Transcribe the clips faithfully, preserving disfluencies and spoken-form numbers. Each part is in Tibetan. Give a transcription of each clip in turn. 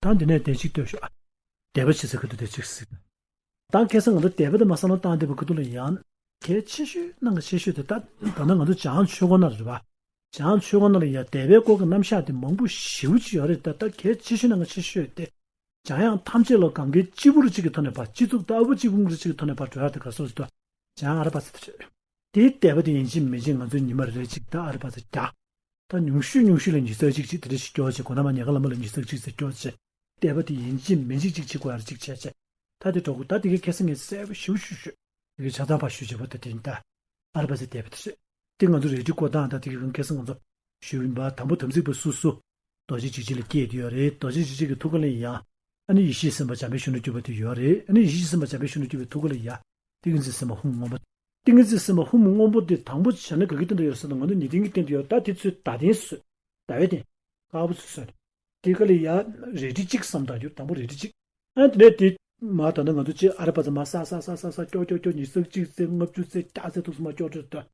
ད་འདི་ནས་དེ་གཅིག་ལྟོས་ཤོག་ཨ། དད་པ་བྱེད་ས་ཁ་ཐུག་དེ་གཅིག་གཟིགས། ད་ཁ་སང་ང་ཚོ་དད་པ་དེ་མར་བསམ་བློ་བཏང་བསྡད་པའི་ཁ་ཐུག་ལ་ཡང་གལ་ཆེ་ཤོས་ནང་གི་ཆེ་ཤོས་དེ། ད་ད་ལྟ་ང་ཚོ་བྱང་ཆོས་སྐོར་ནང་རེད་པ། བྱང་ཆོས་སྐོར་ནང་ལ་ཡང་དད་པའི་སྐོར་གྱི་རྣམ་གཞག་དེ་མང་པོ་ཞེ་པོ་ཅིག་ཡོད་རེད། ད་ད་གལ་ཆེ་ཤོས་ནང་གི་ཆེ་ཤོས་དེ། འཇམ་དབྱངས་ཐམས་ཅད་ལ་གང་གིས་སྐྱིད་པོ་རེ་གཅིག་གི་ཐོག་ནས་ཕར་སྤྱི་གཙུག་ལྟ་བུ་གཅིག་པུ་རེ་གཅིག་གི་ཐོག་ནས་ཕར་འགྲོ་ཡག་དེ་ག་སོགས་ཤིག་ཏུ། འཇམ་དབྱངས་ཨ་ར་པ་ཚེ་དེ་རེད། དེའི་དད་པ་དེ་ཡིན་གཅིག་མིན་གཅིག་ང་ཚོས་ཉི་མ་རེ་རེ་གཅིག་ད་ཨ་ར་པ་ཚེ་རྒྱག་ད་ཉུང་ཤོས་ཉུང་ཤོས་ལ་ཉི་ཤུ་རྩ་གཅིག་ཅིག་དེ་འདྲ་ཞིག་སྐྱོར་བྱས། དགོང་དག་མར་ཉལ་ཁ་ལ་མར་ལ་ཉི་ཤུ་རྩ་གཅིག་ཙམ་སྐྱོར་བྱས། དད་པ་དེ་ཡིན་གཅིག་མིན་གཅིག་གཅིག་བྱེད་དགོས་ཡ་རེ་གཅིག་བྱས་བྱས། ད་དེ་འགྲོ་དགོས། ད་དེ་གའི་ཁ་སང་ངས་གསལ་པོ་ཞེ་པོ་ཞུ་ཞུ། དེ་གའི་ཆ་ཚང་ཕར་ཞུ་བྱས་པ་ད་དེ་ཡིན་ད། ཨ་ར་པ་ཚེ་དད་པ་དེ་རེད། དེ་ང་ཚོ་རལ་གྲི་བསྐོར་སྟངས་དང་དེ་གའི་ཁ་སང་ང་ཚོ་ཞུས་ཡིན་པ། དང་པོ་དམ་ཚིག་པ་སོ་སོ་རྡོ་རྗེ་འཇིགས་བྱེད་ལ་སྐྱེས་བསྡད་ཡོད་རེད། རྡོ་རྗེ་འཇིགས་བྱེད་ཀྱི་ཐུགས་ཀ་ལ་ཡང་ཨ་ནི་ཡེ་ཤེས་སེམས་དཔའ་འཇམ་དཔལ་གཞོན་ནུར་གྱུར་པ་དེ་ཡོད་རེད། ཨ་ནི་ཡེ་ཤེས་སེམས་དཔའ་འཇམ་དཔལ་གཞོན་ནུར་གྱུར་པའི་ཐུགས་ཀ་ལ་ཡ་ཏིང་ངེ་འཛིན་སེམས་དཔའ་ཧཱུྃ་སྔོན་པོ། ཏིང་ངེ་འཛིན་སེམས་དཔའ་ཧཱུྃ་སྔོན་པོ་དེ་དང་པོ་བྱས་ན་ག་གི་སྟེང་དུ་ཡོད་ཟེར་ན། ང་ཚོ་ཉི་སྟེང་གི་སྟེང་དུ་ཡོད། ད་དེ་ཚོས་ཟླ་སྟེང་བཟོས། ཟླ་བའི་སྟེང་། དཀར་པོ་ཚོས་བཟོས། དེ་ག་ལ་ཡ་རལ་གྲི་གཅིག་བསམ་བཏང་རྒྱུ། དང་པོ་རལ་གྲི་གཅིག་ཨ་དེ་ནས་དེ་མར་ད་ལྟ་ང་ཚོ་ཅིག་ཨ་ར་པ་ཚེ་མར་ས་ས་ས་ས་ས་སྐྱོར་སྐྱོར་སྐྱོར། ཉི་ཤུ་རྩ་གཅིག་ཙམ་ལྔ་བཅུ་ཙམ་བརྒྱ་ཙམ་ཐུག་སོང་མར་སྐྱོར་འགྲོ་དུས།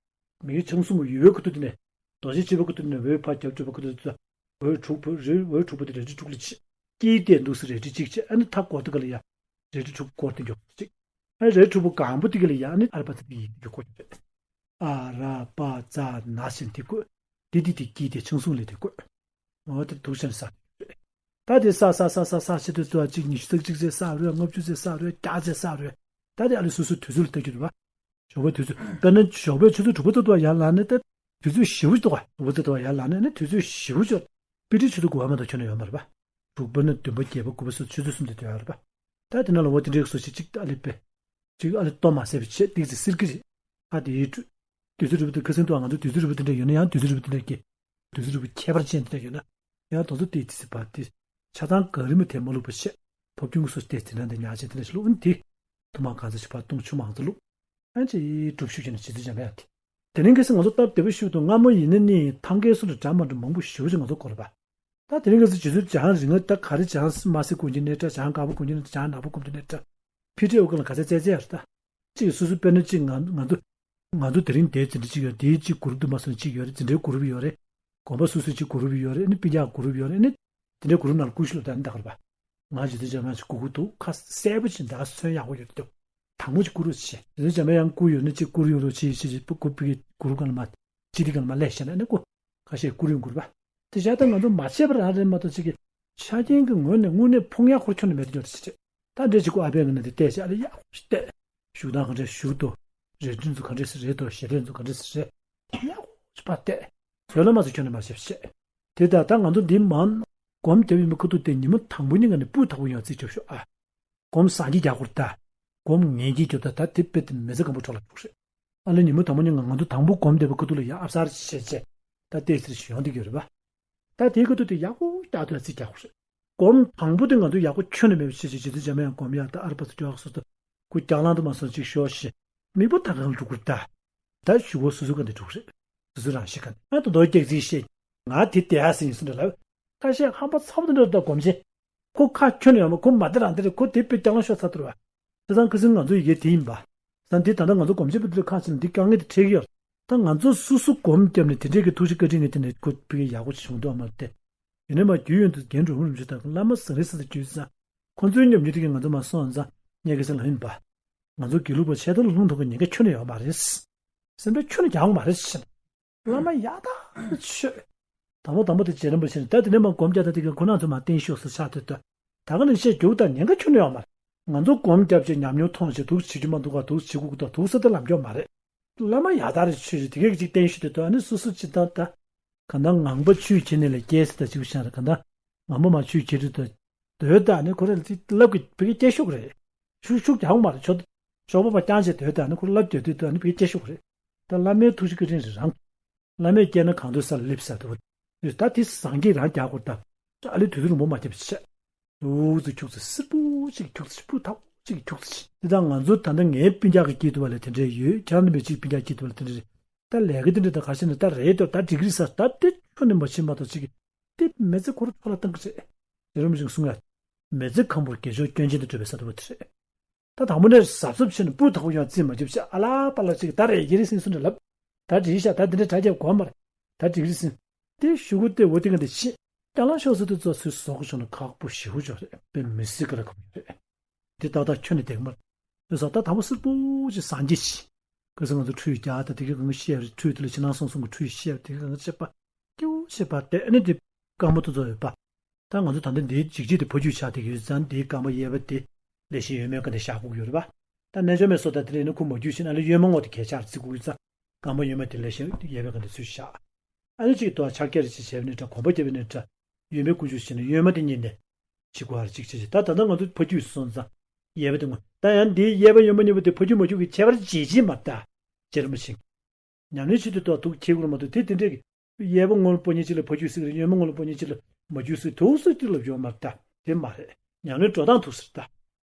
མིག་ཆང་གསུམ་པོ་ཡོལ་བའི་ཁ་ཐུག་དེ་ནས། རྡོ་རྗེ་འཆང་པོའི་ཁ་ཐུག་དེ་ནས་འོད་ཕར་རྒྱབ་སྤྲོད་པའི་ཁ་ཐུག་དེ། འོད་དྲུག་པོ་རེད། འོད་དྲུག་པོ་དེ་རལ་གྲི་དྲུག་ལ་ཕྱེ། དཀྱིལ་དེ་འདུག་སེ་རལ་གྲི་གཅིག་བྱས། ཨ་ནི་མཐའ་སྐོར་དེ་ག་ལ་ཡ་རལ་གྲི་དྲུག་སྐོར་དེ་མགྱོགས་པོ་གཅིག་ཨ་ནི་རལ་གྲི་དྲུག་པོ་གང་པོ་དེ་ག་ལ་ཡ་ཨ་ནི་ཨ་ར་པ་ཚེ་དེ་ཡི་གེ་མགྱོགས་པོ་རེད། ཨ་ར་པ་ཙ་ན་ཞེས་དེ་བཀོད། དེ་དེ་དེ་དཀྱིལ་དེ་ཆང་གསུམ་ལས་དེ་བཀོད། འོ་དེ་འདུག་སེ་ས་རེད། ད་དེ་ས་ས་ས་ས་ས་བྱེད་དུས་ཙམ་པ་གཅིག་ཉི་ཤུ་རྩ་གཅིག་ཙམ་ས་རེད། ལྔ་བཅུ་ཙམ་ས་རེད། བརྒྱ་ཙམ་ས་རེད། ད་དེ་ཨ་ལེ་སོ་སོའི་དུས་ཚོད་ལ་ལྟ་རྒྱུ་རེད་པ། ཞོགས་པའི་དུས་ཚོད། དཔེར་ན་ཞོགས་པའི་ཆུ་ཚོད་དྲུག་པ་ཙམ་དུ་ཡར་ལངས་ནས། ད་དུས་ཚོད་ཞེ་པོ་ཅིག་འདུག་ག་དྲུག་པ་ཙམ་དུ་ཡར་ལངས་ནས་ནི་དུས་ཚོད་ཞེ་པོ་ཅིག་དཔེ་ཁྲིད་ཆུ་ཚོད་དགུ་པ་མ་གཏོགས་ཁྱོན་ནས་ཡོད་མ་རེད་པ། དྲུག་པ་ནས་བདུན་པ་བརྒྱད་པ་དགུ་པ་སོགས་ཆུ་ཚོད་གསུམ་དེ་དུ་ཡོད་རེད་པ། ད་དེ་ནང་ལ་འོ་དེ་འདྲའི་སོ་ཞིག་ཅིག་ཨ་ལེ་དཔེ། ཅིག་ཨ་ལེ་ལྟོ་མ་ཟད་པའི་ཆེད་ཏིག་ཙི་སིར་གི་རེད། ཨ་དེ་ཡིས་དུས་ཚོད་རིལ་བུ་དེ་ཁ་སང་དུ་ང་ཚོ་དུས་ཚོད་རིལ་བུ་དེ་འདྲ་ཡོད་ན། ཡང་དུས་ཚོད་རིལ་བུ་དེ་འདྲ་གི་དུས་ཚོད་རིལ་བུ་ཁྱད་པར་ཅན་དེ་འདྲ་ཡོད་ན། ཡང་དེ་ཚོ་དེ་དེ་ཚེ་བར་དེ་ཆ་ཚང་ག་རི་མོ་དེ་མ་བླུགས་པ་བྱས། ཕོ་སྐྱོན་གྱི་སོ་དེ་དེ་འདྲ་འདི་ཉག་ཅན་དེ་འདྲ་ཞིག་བླུགས། ཨ་ནི་དེ་དུ་མ་གང་ཚ་ཞིག་ཕར་བཏུང་། ཆུ་མང་ཚ་བླུགས། ཨ་ཅེ་སྒྲུབ་ཞུ་བྱས་ནས་རྗེ་བཙུན་འཇམ་དཔལ་དེ། དེ་རིང་ཁ་སང་ང་ཚོ་སྟབས་བདེ་པོ་ཞིག་འདུག་སྔ་མོ་ཡིན་ན་ནི་ཐང་གའི་སོ་ལ་འདྲ་མ་འདྲ་མང་པོ་ཞེ་པོ་ཅིག་ང་ཚོ་གོ་རེད་པ། ད་དེ་རིང་ཁ་སང་རྗེ་བཙུན་འཇམ་དབྱངས་རིང་ལ་ད་ག་རེ་འཇམ་དམར་སེར་དགོན་གྱི་གནས་འདྲ། འཇམ་དཀར་པོ་དགོན་གྱི་གནས་འདྲ། འཇམ་ནག་པོ་དགོན་གྱི་གནས་འདྲ། ཕི་ཊི་ཨོ་ཀ་ལ་ག་ཚད་བཙལ་བཙལ་ཡར་ད། གཅིག་སོ་སོ་དཔེར་ན་གཅིག་ང་ང་ཚོ་ང་ཚོ་དེ་རིང་དེའི་འཛིན་གྲྭ་གཅིག་ཡོད། དེའི་གཅིག་གུ་རུབ་དུ་མ་སོང་གཅིག་ཡོད་རེད། འཛིན་གྲྭའི་གུ་རུབ་ཡོད་རེད། དགོན་པ་སོ་སོའི་གཅིག་གུ་རུབ་ཡོད་རེད། ཨ་ནི་སྤུན་ཀྱག་གུ་རུབ་ཡོད་རེད། ཨ་ནི་དེ་འདྲའི་གུ་རུབ་ནང་ལ་བཀུར་ཤུགས་ལ་ད་ནི་ད་གར་པ། ང་རྗེ་བཙུན་འཇམ་དབྱངས་ཀྱི་གུ་གུ་འདུག་ཁ་གསལ་པོ་ཅིག་ད་མཚོན་ཡག་པོ་ཡོད་འདུག་དང་པོ་ཅིག་བཀུར་རོགས་བྱེད། རྗེ་བཙུན་འཇམ་དབྱངས་བཀུར་ཡོད་ན་གཅིག་བཀུར་ཡོད་རོགས་བྱེད་ཞེས་བྱེད་གུ་རུབ་ཀྱི་གུ་རུབ་སྒང་ལ་མ་སྤྱི་བདེ་སྒང་ལ་མ་སླེབས་བྱས་ན། ཨ་ནི་ཀོ་ཁ་ཤས་བཀུར་ཡོང་དགོས་རེད་པ། དེ་བྱས་ད་ང་ཚོ་མ་བྱས་པ་རང་རེད་མ་གཏོགས། གཅིག་གི་ཆ་རྐྱེན་གྱི་ངོས་ནས་དངོས་གནས་ཕོངས་ཡག་ཁོར་ཁྱོན་ནས་མེད་དུ་འཇོག་ཏུ་ཕྱིན་ཆད། ད་འདྲས་ཅིག་ཁོ་ཨ་ཕས་ངོས་ནས་དེ་བལྟས་བྱས་ཨ་ལེ་ཡག་པོ་ཞིག་བལྟས། བཞུགས་སྟངས་ག་འདྲས་བཞུགས་འདུག་རལ་གྲི་ཚོ་ག་འདྲས་སེ་རལ་འདུག་ཞལ་རས་ཚོ་ག་འདྲས་སེ་རལ། ཡག་པོ་ཞིག་ཕར་བལྟས། བཟོད་ལ་མ་བཟོད་ཁྱོན་ནས་མ་བྱས་པ་བྱས། དེ་ལྟར་ད་ང་ཚོ་འདི་མར་སྒོམ་བརྒྱབ་ཡིན་པའི་ཁ་ཐུག་དེ་ཉི་མ་དང་པོ་ཉིན་ག་ནས་སྤུས་དག་པོ་ཡོང་རྩིས་རྒྱོབ་ཤོག་ཨ། སྒོམ་བཟང་གི་རྒྱག་དགོས་རེད་ད། སྒོམ་ངན་གྱི་རྒྱོབ་ད། ད་དེ་དཔེ་དེ་མི་ཚེ་གང་པོ་འཕྲོ་བརླག་འགྲོ་གི་རེད། ཨ་ལེ་ཉི་མ་དང་པོ་ཉིན་ག་ང་ཚོ་དང་པོ་སྒོམ་བསྡད་པའི་ཁ་ཐུག་ལ་ཡ་ཨབ་སར་བྱས་བྱས་ད་ལྟས་ཚེར་ཞིག་ཡོང་བསྡད་ཀྱི་ཡོད་རེད་པ། ད་དེའི་ཁ་ཐུག་དེ་ཡག་པོ་རྒྱག་ཐུབ་ཡ་རྩིས་རྒྱག་དགོས་རེད། སྒོམ་དང་པོ་དེ་ང་ཚོ་ཡག་པོ་ཁྱོན་ནས་མེད་པ་བྱས་བྱས། རྗེ་བཙུན་འཇམ་དབྱངས་སྒོམ་ཡག་ད་ཨ་ར་པ་ཚོ་སྐྱོ་བ་སོ་སོ་ཁོ་རྒྱང་ལངས་དུ་མ་སོང་ཅིག་ཤོར་ཞིག་མིག་པོ་ད་གང་འགྲོ་གི་རེད་ད། ད་ཞུ་བོ་སོ་སོ་ག་འདི་འགྲོ་གི་རེད། སོ་སོ་རང་ཤི་ག་འདི་ཨ་ད་རྡོ་རྒྱག་རྩིས་བཤད། ང་དེ་བསྡད་ཡ་ཟིན་ཡིན་སུ་འདྲ་ལབ། ཁ་ཤས་ཧམ་པ་ཚ་པོ་དེ་འདྲ་ད་སྒོམ་ཆེན། ཁོ་ཁ་ཁྱོན་ནས་ཡོང་བ། ཁོ་མ་དེ་རང་དེ་རེད། ཁོ་དེ་དཔེ་རྐྱང་ལ་ཤོར་ཚར་འདུག་བ། བྱས་ཙང་ཁ་སང་ང་ཚོ་ཡི་གེ་དེ་ཡིན་པ། བྱས་ཙང་དེ་ད་ལྟ་ང་ཚོ་སྒོམ་ཆེན་པོ་དེ་ལ་ཁ་ཕྱེ་ནས་འདི་དཀའ་ངལ་དེ་འཕྲད་ཀྱི་ཡོད། ད་ང་ཚོ་སོ་སོ་སྒོམ་བརྒྱབ་ནས་དེ་འདྲའི་གི་ཐུགས་རྗེ་བཀའ་དྲིན་གྱི་དེ་ནས་ཁོ་ཕ་གི་ཡག་པོ་ཞིག་བྱུང་འདུག་ཨ་མ་རེད་དེ། ཡིན་ནའི་མ་རྒྱུས་ཡོན་དུ་རྒན་འབྲོམ་རིན་པོ་ཆེ་དང་བླ་མ་ཟུང་རིང་ས་དང་རྒྱུས་ཙང་། ཁོ་ཚོའི་ཉམས་མྱོང་དེ་གིས་ང་ཚོ་མ་སོང་ཙང་ངས་ཁ་སང་ལབ་ཡིན་པ། ང་ཚོ་དགེ་ལུགས་པ་ཆད་ལྟ་ལ་ལྷུང་ཐུབ་ཀྱི་ཉེན་ཁ་ཁྱོན་ནས་ཡོད་མ་རེད། སེམས་ཁྲལ་ཁྱོན་ནས་རྒྱག་དགོས་མ་རེད་ཟེར། བླ་མ་ཡག་ཐག་ཆོད། དང་པོ་དང་པོ་དེ་བྱེད་རིན་པོ་ཆེ་ནས་ད་དེ་ནས་མ་སྒོམ་རྒྱག་ད་དེ་ག་ཁོ་རང་ཚོ་མ་བསྟན་ཤོག་ཟེར་ཆགས་དུས་ད། ད་ག་ནས་བཤད་རྒྱུགས་དང་ཉེན་ཁ་ཁྱོན་ནས་ཡོད་མ་རེད། ང་ཚོ་སྒོམ་རྒྱབ་བྱས་ཉམས་མྱོང་མཐོང་བྱས་འདུག་བྱེད་རྒྱུ་མ་འདུག་ག་འདུག་བྱེད་དགོས་ཀྱི་འདུག་འདུག་ཟེར་ཏེ་ལབ་རྒྱུ་མ་རེད། བླ་མ་ཡག་ཐག་རེད་ཆོད་ཅིག་དེ་གས་ཅིག་བསྟན་ཤོག་དེ་དོན་ཨ་ནི་སོ་སོ་ཅིག་ད་ད། ག་ད་ངང་པ་ཆོས་ཁྱེར་ནས་ལ་སྐྱེས་ཟེར་ད་ཅིག་བཤད་རེད། ག་ད་ངང་པ་མ་ཆོས་ཁྱེར་དུས་ད། དོན་ད་ནི་ཁོ་རེ་ལ་ཅིག་ལབ་ཀྱི་བི་གས་སྐྱེ་ཤོག་རེད། ཤུགས་ཤུགས་རྒྱག་མ་རེད་ཆོག་ཤོག་པ་པ་རྐྱང་བྱས་དོན་ད་ནི་ཁོ་ལབ་རྒྱག་དུས་ད་ནི་བི་གས་སྐྱེ་ཤོག་རེད། ད་བླ་མའི་ཐུགས་རྗེ་བཀའ་དྲིན་རེད་རང་། བླ་མས་བསྐྱལ་ན་གང་འདོད་ས་ལ་སླེབས་ས་དེ་བ། ད་དེ་བཟང་གིས་རང་རྒྱག་དགོས་ད། ཨ་ལེ་དུས་ཚོད་རིང་པོ་མ་བརྒྱབ་ཆེ། ལུག་ཙི་ཁྱུག་ཙི་སིར་པོ་ཅིག་ཁྱུག་ཙི་སྤུ་ཐག་ཅིག་ཁྱུག་ཙི་ཆེ། དེ་དང་ང་ཚོ་ད་ལྟ་ངའི་སྤུན་ཀྱག་གི་སྐྱེས་ཐུབ་པ་ལ་དེ་འདྲས་ཡོད། ཁྱེད་རང་ནི་མི་གཅིག་སྤུན་ཀྱག་སྐྱེས་ཐུབ་པ་ལ་དེ་འདྲས་རེད། ད་ལས་ཀ་དེ་འདྲས་ད་ག་ཤེད་ན་ད་རེད་དོ། ད་འགྲིག་རིགས་ས་ད་དེ་ཁྱོན་ནས་མ་ཤེས་མ་གཏོགས་ཅིག་གི་དེ་མི་ཚེ་ཁོ་ར་འཕྲོ་བརླག་བཏང་གི་རེད། དེ་རུ་མི་ཅིག་གསུང་ཡ། མི་ཚེ་ཁམ་བུར་དགེ་སྦྱོར་སྐྱོན་ཅན་དུ་གྲུབ་པའི་ས་དུ་བ་དེ་རེད། ད་དང་པོ་ནས་གཟབ་གཟབ་བྱས་ནས་སྤུ་དག་པོ་ཡང་རྩིས་མ་རྒྱབ་བྱས་ཨ་ལ་པ་ལ་ཅིག་ད་རེད་ཡེ་རེ་སིང་སུ་འདྲ་ལབ། ད་འགྲིག་ཤག་ད་འདི་འདྲ་དྲ་རྒྱབ་གོ་མ་རེད། ད་འགྲིག་རེ་སིང་། དེ་ཞུ་གུ་དེ་འོ་དེ་ག་འདི་ཕྱིན། རྒྱ་ལ་ཤོག་ཟེར་དུས་ཙོག་ཚུལ་བཟོ་གི་བྱུང་ན་ཁག་པོ་ཞེ་པོ་ཅིག་རེད། དཔེ་མི་སྲིད་ཀི་ལ་ཁག་པོ་རེད། འདི་ཏག་ཏག་ཁྱོན་ནས་བསྡད་ཀི་མ་རེད། ད་དང་པོ་སེར་པོ་ཅིག་སངས་རྒྱས་ཅིག་ཁ་སང་ང་ཚོ་ཁྲུས་རྒྱག་ད་དེ་ག་གང་བཤད་རེད། ཁྲུས་དེ་ལ་ཕྱི་ནང་གསང་གསུམ་གྱི་ཁྲུས་བཤད་དེ་ག་གང་བཤད་པ། སྐྱིད་པོ་བཤད་པ་དེ་ཨ་ནི་དེ་སྐར་མ་ཏོག་ཙམ་ཡོད་པ། ད་ང་ཚོ་ད་ལྟ་འདིའི་འཇིགས་བྱེད་དེ་ཕ་རྒྱུད་ཆགས་བསྡད་ཀྱི་ཡོད་ཙང་འདིའི་སྐར་མ་གཡས་པ་དེ་ལེགས་ཤོམ་ཡོད་མེད་ག་འདི་བཞག་དགོས་ཀྱི་ཡོད་རེད་པ། ད་རྣལ་འབྱོར་མའི་སོ་ད་དེ་ལས་ནི་ཁུ་མ་རྒྱུད་ཤེས་ན་ལས་གཡོན་མ་ངོ་དེ་གས་ཆགས་རྩི་དགོས་ཀྱི་ཙང་སྐར་མ་གཡོན་མ་དེ་ལེགས་ཤོམ་གཡས་པའི་ག་འདི་ཚུར་བཞག་ཨ་ནི་གཅིག་ཏུ་ཕྱག་རྒྱ་རེ་ཅིག་བྱས་པ་ནི་འདྲ། གོམ་པ་རྒྱབ་པ་ནི་འདྲ། གཡོན་པའི་ཀུན་སྤྱོད་བྱས་ནས་གཡོན་མ་དེ་གཉིས་ནས་ཅིག་གོ་བར་ཅིག་བྱེད་ཅིག་ད་ད་ལྟ་ང་ཚོ་ཕ་རྒྱུད་སོང་ཙང་། གཡས་པ་དེ་ངོ་། ད་ཡང་འདིའི་གཡས་པ་གཡོན་པ་གཉིས་པོ་དེ་ཕ་རྒྱུད་མ་རྒྱུད་ཀྱི་ཁྱད་པར་འབྱེད་བྱེད་མ་ད། རྗེ་རིན་པོ་ཆེ། ཉམས་ལེན་བྱེད་དུས་ཐོག་ཐུགས་ཁྱེད་ཀུན་མ་ཐུབ་དེ་དེ་འདྲས་ཀྱི། གཡས་པ་ངོ་ལ་པོ་ཉིད་གཅིག་ལ་ཕ་རྒྱུད་ཟེར་གི་རེད། གཡོན་མ་ངོ་ལ་པོ་ཉིད་གཅིག་ལ་མ་རྒྱུད་ཟེར་ཐུགས་སུ་ཏི་ལ་བྱོན་མ་ད། དེ་མ་རེད། ཉམས་ལེན་འགྲོ་སྟངས་ཐུགས་ཟེར་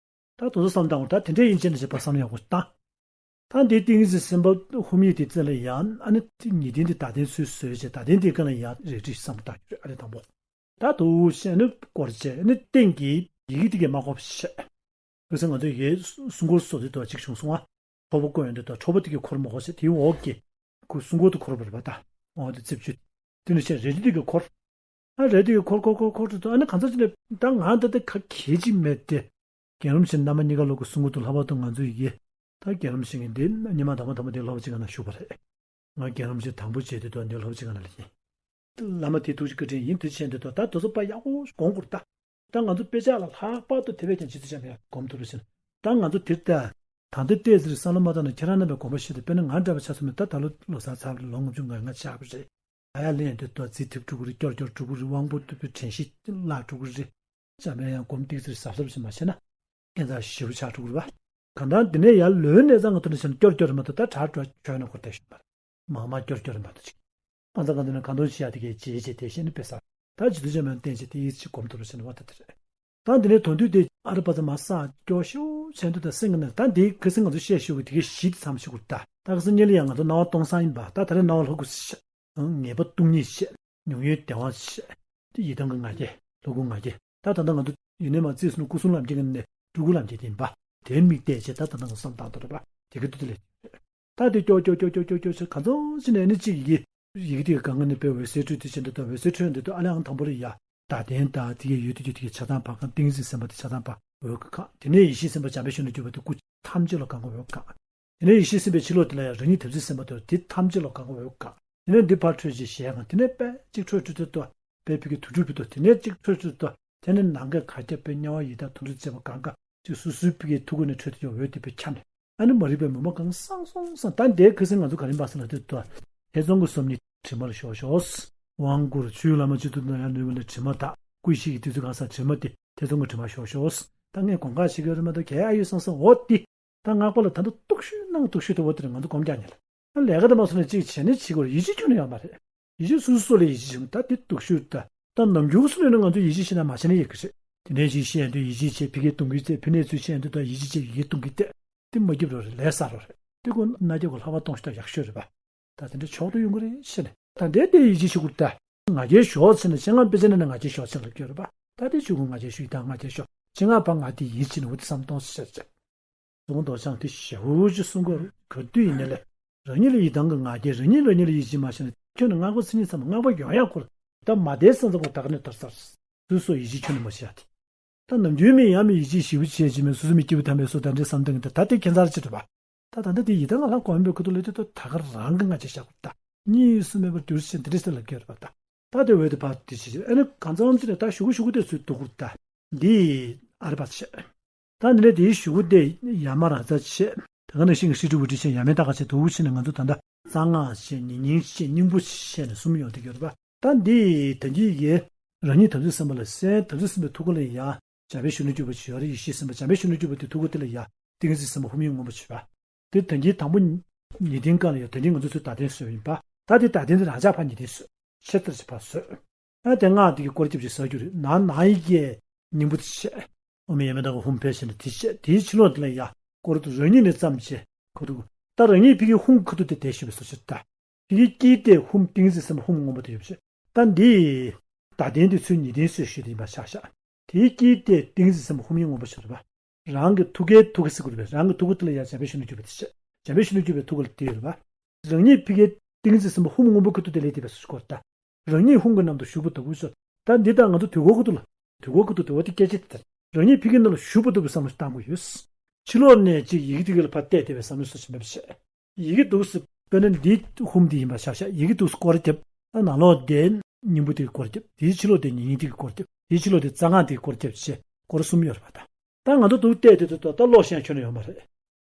ད། ད་དུང་བསམ་བཏང་བ་ད་དེ་འདྲས་ཡིན་ཅེ་ན་བྱེད་པ་བསམ་ཡག་པོ་བཏང་། ད་འདི་ཏིང་འཛིན་སེམས་དཔའ་ཧཱུྃ་ཡིག་དེ་རྩེ་ལ་ཡང་ཨ་ནི་ཉི་སྟེང་དེ་ད་ལྟའི་ཚུལ་བཟོས་བྱས་ད་ལྟའི་འདི་ཀ་ལ་ཡང་རེ་ཁྲིད་བསམ་བཏང་རྒྱུ་རེད། ཨ་ནི་དང་པོ། ད་དུ་བཤད་ནི་སྐོར་བྱས་ནི་སྟེང་གི་ཡི་གེ་དེ་གས་མ་གོ་བཤད། བོད་ས་ང་ཚོ་ཡའི་སྲུང་འཁོར་སོགས་དེ་དག་ཅིག་བྱུང་སོང་ང་། ཁྲོ་བོ་བསྐོར་ཡོང་དུས་དག་ཁྲོ་བོ་དེ་གས་འཁོར་མ་གོ་བཤད་དེའི་འོག་གི་ཁུ་སྲུང་འཁོར་དུ་འཁོར་བ་རེད་པ་ད། འོག་དེ་རྩིབས་བཅུ། དེ་ནི་བཤད་རེ་ཁྲིད་དེ་གས་འཁོར། ཨ་རེ་དེ་གས་འཁོར་འཁོར་འཁོར་འཁོར་དུ་དུ་ཨ་ནི་གང་ཚ་ཅི་ནས་ད་ང་ད་ལྟ་ག་གེ་ཅིག་མེད་དེ། རྒན་རིན་པོ་ཆེ་རྣམ་པ་གཉིས་ཀ་ལོག་གི་གསུང་གོ་དུ་ལྷག་པར་དུ་ང་ཚོ་ཡི་གེ། ད་རྒན་རིན་པོ་ཆེ་གི་འདི་ཉི་མ་དང་པོ་དང་པོ་འདི་སློབ་སྤྱི་ཁང་ན་བཞུགས་པ་རེད། ང་རྒན་རིན་པོ་ཆེ་དང་པོ་བྱས་དུས་དུ་འདི་སློབ་སྤྱི་ཁང་ན་ལ་ཡིན། བླ་མ་དེ་ཐུགས་རྗེ་བཀའ་དྲིན་ཡིན་དུ་ཆེན་དུ་དུ་ད་དོ་ཚོ་པ་ཡག་པོ་དགོངས་དགོས་ད། ད་ང་ཚོ་དཔེ་ཆ་ལ་ལྷག་པར་དུ་དེ་བས་ཀྱང་ཇི་ཙམ་བྱ་མེད་དགོངས་ཐུབ་རེ་ཟེར། ད་ང་ཚོ་དེར་ལྟ། ད་འདི་ལྟས་ཟེར་བསམ་བློ་མ་བཏང་ན་ཁྱེད་རང་རྣམ་པའི་དགོངས་པ་བཞེས་ཏེ་དཔེར་ན་ང་འདྲ་བ་ཆ་ཚང་མས་ད་ད་ལོ་ལོ་གསར་ཚར་ལོ་ལྔ་བཅུ་ང་ལྔ་ཆགས་པ་རེད། ཨ་ཡ་ལེན་དུ་ཏོ་རྩིས་ཐེབས་འགྲོ་གི་རེད། སྐྱོར་སྐྱོར་འགྲོ་གི་རེད། དབང་པོ་རྟུལ་པོའི་དྲན་ཤེས་བརླག་འགྲོ་གི་རེད། ཅམ་པའི་ཡང་སྒོམ་ཏིག་ཙིར་གཟབ་གཟབ་ཞིག་མ་བྱས་ན། ཁྱད་མཚར་ཞེ་པོ་ཆགས་འགྲོ་གི་རེད་པ། གང་ལྟར་འདི་ནས་ཡར་ལོན་གནས་ཚང་གི་ཐོག་ནས་བཤད་ན་སྐྱོར་སྐྱོར་རེད་མ་གཏོགས་ད་དྲག་དྲག་བྱོས་ན་ཁོ་ཐེ་ཤོད་པ་རེད། མང་མང་སྐྱོར་སྐྱོར་རེད་མ་གཏོགས་ཅིག་ཁ་སང་གང་དུ་ན་གང་དུ་བྱེད་ཡ་དེ་གའི་བྱེད་བྱེད་དེ་བཤད་ནི་དཔེ་ས། ད་ཇི་ལྟར་བྱས་མ་བསྟན་བྱེད་དེ་ཡིད་ཆེས་སྒོམ་ཐུབ་པ་བྱས་ན་བ་ད་དེ་རེད། ད་འདི་ནས་དོན་བསྡུས་དེ་ཨ་རི་པ་ཚ་མ་ས་སྐྱོ་ཤོ་ཆེན་དུ་ད་སེང་གི་ནས་ད་འདི་ཁ་སང་ང་ཚོ་བཤད་ཤོད་གི་དེ་གའི་གཞི་དེ་མཚམས་ཤོད་གི་ད་ད་ཁ་སང་ཉིན་ལ་ཡང་ང་ཚོ་སྣང་བ་སྟོང་སང་ཡིན་པ་ད་ད་རེས་སྣང་བ་ལྷུག་གི་ཤ། ངེས་པ་སྟོང་ཉིད་བཤད། མྱོང་ཡུལ་བདེ་བ་བཤད། དེ་ཡི་དམ་གྱི་ང་རྒྱལ། ལུ་གུ་ང་རྒྱལ། ད་ད་ལྟ་ང་ཚོ་ཡུལ་ནས་མ་རྩིས་སུ་ནི་སྐུ་གསུམ་ལམ་རྒྱལ་གྱི་ནས་སྤྲུལ་སྐུ་ལམ་རྒྱལ་དེ་ཡིན་པ། དེའི་མིག་བལྟས་བྱས་ད་ད་ལྟ་ང་བསམ་བཏང་དོ་རེད་པ། དེ་གི་དུ་དེ་ལས། ད་དེ་ཀྱོ་ཀྱོ་ཀྱོ་ཀྱོ་ཀྱོ་ཀྱོ་ཆེ་ག་ཚོད་ཅི་ནས་ནི་གཅིག་ཡི་གེ་ཡི་གེ་དེ་གི་གང་གི་ནི་པའི་འོད་ཟེར་འཕྲོས་དུས་ཆེན་དུ་ད་འོད་ཟེར་འཕྲོས་འདི་དུ་ཨ་ལེ་ཨང་དང་པོ་རེ་ཡ། ད་དན་ད་དེ་གི་ཡོད་དུ་ཡོད་དུ་གི་ཆ་ཚང་པ་གང་ཏིང་འཛིན་སེམས་པ་དེ་ཆ་ཚང་པ་འོད་གི་གང་དེ་ནས་ཡེ་ཤེས་སེམས་དཔའ་འཇམ་དཔལ་གཞོན་ནུ་གྱུར་པ་དེ་སྐུ་ཐམས་ཅད་ལ་གང་གི་འོད་གང་། དེ་ནས་ཡེ་ཤེས་སེམས་དཔའི་ཕྱི་ལོགས་དེ་ལ་ཡང་རང་ཉིད་དམ་ཚིག་སེམས་དཔའ་དེ་དེ་ཐམས་ཅད་ལ་གང་གི་འོད་གང་། དེ་ནས་འདི་ཕར་འཕྲོས་ཅིག་ཞལ་གང་། དེ་ནས་དཔེ་གཅིག་འཕྲོས་འཕྲོས་ཏོ་ཏོ། དཔེ་ཕི་གི་དུ་འཕྲོས་ཕི་ཏོ། དེ་ནས་གཅིག་འཕྲོས་འཕྲོས་ཏོ། དེ་ནས་ནང་གི་གར་སྐྱ་དཔེ་དམྱལ་བ་ཡི་དྭགས་དུད་འགྲོ་བཅས་པ་གང་ག་ཅིག་སུ་སུའི་ཕི་གི་ཐུགས་ཀ་ནས་འཕྲོས་ཏེ་ཀྱང་འོད་དེ་དཔེ་ཁྱབ་ནས། ཨ་ནི་མ་རིག་པའི་མུན་པ་གང་སངས་སོང་སངས། ད་འདའི་ཁ་སང་ང་ཚོ་ག་རེ་འབའ་སེ་ལ་དེ་ཏོ། ཐེ་ཚོམ་གྱི་སོམ་ཉི་དྲི་མ་ལ་ཞོག་ཞོག་དབང་བསྐུར་ཆུའི་བླ་མ་སྤྱི་གཙུག་ན་ཡང་ནུས་པ་ལ་དྲི་མ་དག་ཀུན་ཤེས་ཀྱི་དུས་ཚོད་གང་ས་དྲི་མ་དེ་ཐེ་ཚོམ་གྱི་དྲི་མ་ཞོག་ཞོག་ད་ངས་གོང་ཁ་ཞིག་ཡོད་རེད་མ་གཏོགས་གལ་ཨ་ཡོད་སང་སང་འོ་དེ། ད་སྔགས་པ་ལ་ད་ལྟ་སྡུག་ཤོས་ནང་སྡུག་ཤོས་དེ་འོ་དེ་རེད། ང་ཚོ་སྒོམ་རྒྱག་ཉེ་ལ། ད་ལས་ཀ་དེ་མ་སོང་ན་གཅིག་བྱས་ནས་བྱེད་དགོས་རེད། ཡིད་ཆེས་ཁྱོན་ནས་ཡོད་མ་རེད། ཡིད་ཆེས་སོ་སོ་ལ་ཡིད་ཆེས་བྱུང་ད་དེ་སྡུག་ཤོས་ད། ད་ནམ་རྒྱུན་སུ་ལས་ནས་ང་ཚོ་ཡིད་ཆེས་བྱེད་ན་མ་བྱེད་ན་ཡག་གི་རེད། དེ་ནས་ཅིག་བཤད་ཡོང་དུས་ཡིད་ཆེས་བྱེད་ཕི་གའི་གཏོང་གི་རྩེ་ཕི་ནས་ཚུལ་བཤད་ཡོང་དུས་ད་ཡིད་ཆེས་བྱེད་ཡི་གེ་གཏོང་གི་རྩེ། དེ་མ་སྐྱིབས་རོགས་རེད། ལས་ས་རོགས་རེད། དེ་ཁོ་ན་རྒྱ་གོ་ལྷག་པ་གཏོང་ཤོག་ད་ཡག་ཤོས་རེད་པ། ད་དེ་འདྲ་ཆོག་ཏུ་ཡོང་གི་རེད་ཤེས་ནས། ད་འདས་དེ་ཡིད་ཆེས་བྱེད་དགོས་ད། ང་རྒྱལ་ཞོག་ཟེར་ནས་ཆེད་མངགས་དཔེ་ཆ་ནས་ནས་ང་རྒྱལ་ཞོག་ཆེད་ལ་སྐྱོར་རེད་པ། ད་དེ་ཆུ་ཁུང་ང་རྒྱལ་ཞུས་ད་ང་རྒྱལ་ཞོག་ཆེད་མངགས་པ་ང་དེ་ཡིད་ཆེས་ནས་འུ་དེ་བསམ་གཏོང་ཟེར་ཟེར། ཙོང་རྡོ་རྐྱང་དེ་ཞེ་པོ་ཅིག་གསུང་གི་རེད། ག་དུས་ཡིན་ནའི་ལས། རང་ཉིད་ལ་ཡི་དམ་གྱི་ང་རྒྱལ་རང་ཉིད་རང་ཉིད་ལ་ཡིད་ཆེས་མ་བྱས་ན་ཁྱོད་ནི་སྔགས་པ་མཚན་ཉིད་ཚང་མ་སྔགས་པ་ཡོང་ཡག་ཁུར། ད་མ་བསྡད་སང་ཚ་པོ་ད་ག་ནས་དར་ཚར། སོ་སོ་ཡིད་ཆེས་ཁྱོན་ནས་མ་བྱེད་ཡ་དེ། ད་ནམ་རྒྱུན་མི་ཡང་མི་ཡིད་ཆེས་ཞེ་པོ་བྱས་ཀྱི་མེད་སོ་སོ་མི་སྐྱིད་པོ་ཐ་མའི་སོ་ད་འདྲའི་བསམ་སྟངས་ཀྱི་ད་ད་དེ་ཁྱད་མཚར་ཅིག་རེད་པ། ད་ད་ལྟ་དེ་ཡི་དམ་ང་ལ་གོམས་པའི་ཁུ་ཐུ་ལས་དེ་ད་ད་ག་རང་གི་ང་ཆེ་བཞག་ད། གཉིས་སུ་མེད་པར་འགྱུར་ཞེས་འདི་འདྲ་ཟེར་ལ་སྐྱོར་བ་ད། ད་དེ་འོད་དེ་ཕར་དེ་ཞེས་ཨ་ནི་གང་འཚམ་ཅི་ནས་ད་ཞུ་གུ་ཞུ་གུ་དེ་ཚོས་འདུག་གུར་ད། འདི་ཨ་རི་པ་ཆེ། ད་འདི་ནས་དེའི་ཞུ་གུ་དེ་ཡ་མ་ར་ཛ་ཆེ། ད་ག་ནང་བཞིན་གྱི་ཧྲི་ཀྲི་བུ་ཀྲི་ཆེ་ཡ་མེ་ད་ག་ཆེ་དུ་བུ་ཆེ་ནས་ང་ཚོ་ད་ལྟ་གསང་སྔགས་ཆེ་ཉེ་སྙིང་ཆེ་སྙིང་པོ་ཆེ་ནས་གསུམ་ཡོང་དེ་གྱུར་པ། ད་འདི་ད་འདི་ཡི་རང་ཉིད་དམ་ཚིག་སེམས་དཔའ་ལ་གསན་དམ་ཚིག་སེམས་དཔའི་ཐུགས་ཀ་ལ་ཡ། འཇམ་དཔལ་གཞོན་ནུ་གྱུར་པ་ཞིག་ཡོད་རེད། ཡེ་ཤེས་སེམས་དཔའ་འཇམ་དཔལ་གཞོན་ནུ་གྱུར་པ་དེ་ཐུགས་ཀ་དེ་ལ་ཡ། ཏིང་འཛིན་སེམས་དཔའ་ཧཱུྃ་ཡིག་སྔོན་པོ་བྱེད་པ། དེ་ད་གིན་དང་པོ་ཉི་སྟེང་ཀ་ལ་ཡ་ད་གིན་ང་ཚོ་ཚོས་ད་ལྟའི་བཟོས་ཡིན་པ། ད་དེ་ད་ལྟའི་དེ་རང་ཅག་ཕར་ཉི་སྟེང་བཟོས། ཆེ་ལྟར་བྱེད་པ་བཟོས། ཨ་དེ་སྔགས་དེ་གི་སྐོར་རྒྱབ་ཅིག་ཟ་རྒྱུ་རེད། ན་ན་ཡི་གེ་སྙིང་པོ་དེ་བཤད། ཨོཾ་ཡ་མེ་ད་ག་ཧཱུྃ་ཕཊ་ཟེར་ནས་དེ་བཤད། དེའི་ཕྱི་ལོགས་དེ་ལ་ཡ་སྐོར་དུ་རང་ཉིད་ནས་བརྩམས་བྱས་ཁ་ཐུག་ད་རང་ཉིད་ཕ་གི་ཧཱུྃ་ཁ་ཐུག་དེ་དེ་ཞུ་བའི་བཟོ་བྱེད་ད། དེའི་དཀྱིལ་དེ་ཧཱུྃ་ཏིང་འཛིན་སེམས་དཔའ་ཧཱུྃ་སྔོན་པོ་དེ་ཡོད་པ་ཞིག་ད་འདི་ད་ལྟའི་འདི་ཚོའི་ཉི་སྟེང་བཟོས་ཞུས་དེ་ཡིན་པ་ཆགས་ཤག་དེའི་དཀྱིལ་དེ་ཏིང་འཛིན་སེམས་དཔའ་ཧཱུྃ་ཡིག་སྔོན་པོ་ཞིག་རེད་པ། རང་གི་ཐུགས་ཀའི་ཐུགས་ཀ་ཟེར་དགོས་རེད་པས། རང་གི་ཐུགས་ཀ་དེ་ལ་ཡ་འཇམ་དཔལ་གཞོན་ནུ་གྱུར་པ་དེ་བཤད། འཇམ་དཔལ་གཞོན་ནུ་གྱུར་པའི་ཐུགས་ཀ་ལ་དེ་ཡོད་རེད་པ། རང་ཉིད་ཕ་གིའི་ཏིང་འཛིན་སེམས་དཔའ་ཧཱུྃ་སྔོན་པོ་ཁ་ཐུག་དེ་ལས་དེ་བས་སུ་སྐོར་ལྟ། རང་ཉིད་ཧཱུྃ་གི་ནང་དུ་ཞུགས་པ་ལྟ་བུ་ཚོ། ད་འདི་ལྟར་ང་ཚོ་དུས་འཁོར་ཁུ་ཐུག་ལ། དུས་འཁོར་ཁུ་ཐུག་དུ་བ་དེ་སྐད་ཆ་དེ་ལྟར་རང་ཉིད་ཕ་གིའི་ནང་ལ་ཞུགས་པ་ལྟ་བུའི་བསམ་བློ་ཞིག་བཏང་དགོས་ཡོད། ཕྱི་ལོགས་ནས་ཅིག་ཡི་གེ་དེ་ག་ལ་ཕར་བལྟས་བསྡད་པའི་བསམ་བློ་སོགས་ཞིག་མེད་པ་བྱས། ཡི་གེ་འདུག་ཟེར་དཔེར་ན་འདི་ཧུམ་འདི་ཡིན་པ་ཆ་བཞག་ཡི་གེ་འདུག་ཟེར་སྐོར་རྒྱབ། ད་ནང་ལོགས་དེ་སྙིང་པོ་དེ་གི་སྐོར་རྒྱབ། དེའི་ཕྱི་ལོགས་དེ་ཉེ་སྙིང་དེ་གི་སྐོར་རྒྱབ། དེའི་ཕྱི་ལོགས་དེ་རྩ་སྔགས་དེ་གི་སྐོར་རྒྱབ་བྱས་སྐོར་གསུམ་ཡོད་རེད་པ། ད་ད་ང་ཚོ་འདུག་བལྟས་དེ་དུ་ད་ལྟ་ཀློག་ཤེས་ཡ་ཁྱོན་ནས་ཡོད་མ་རེད།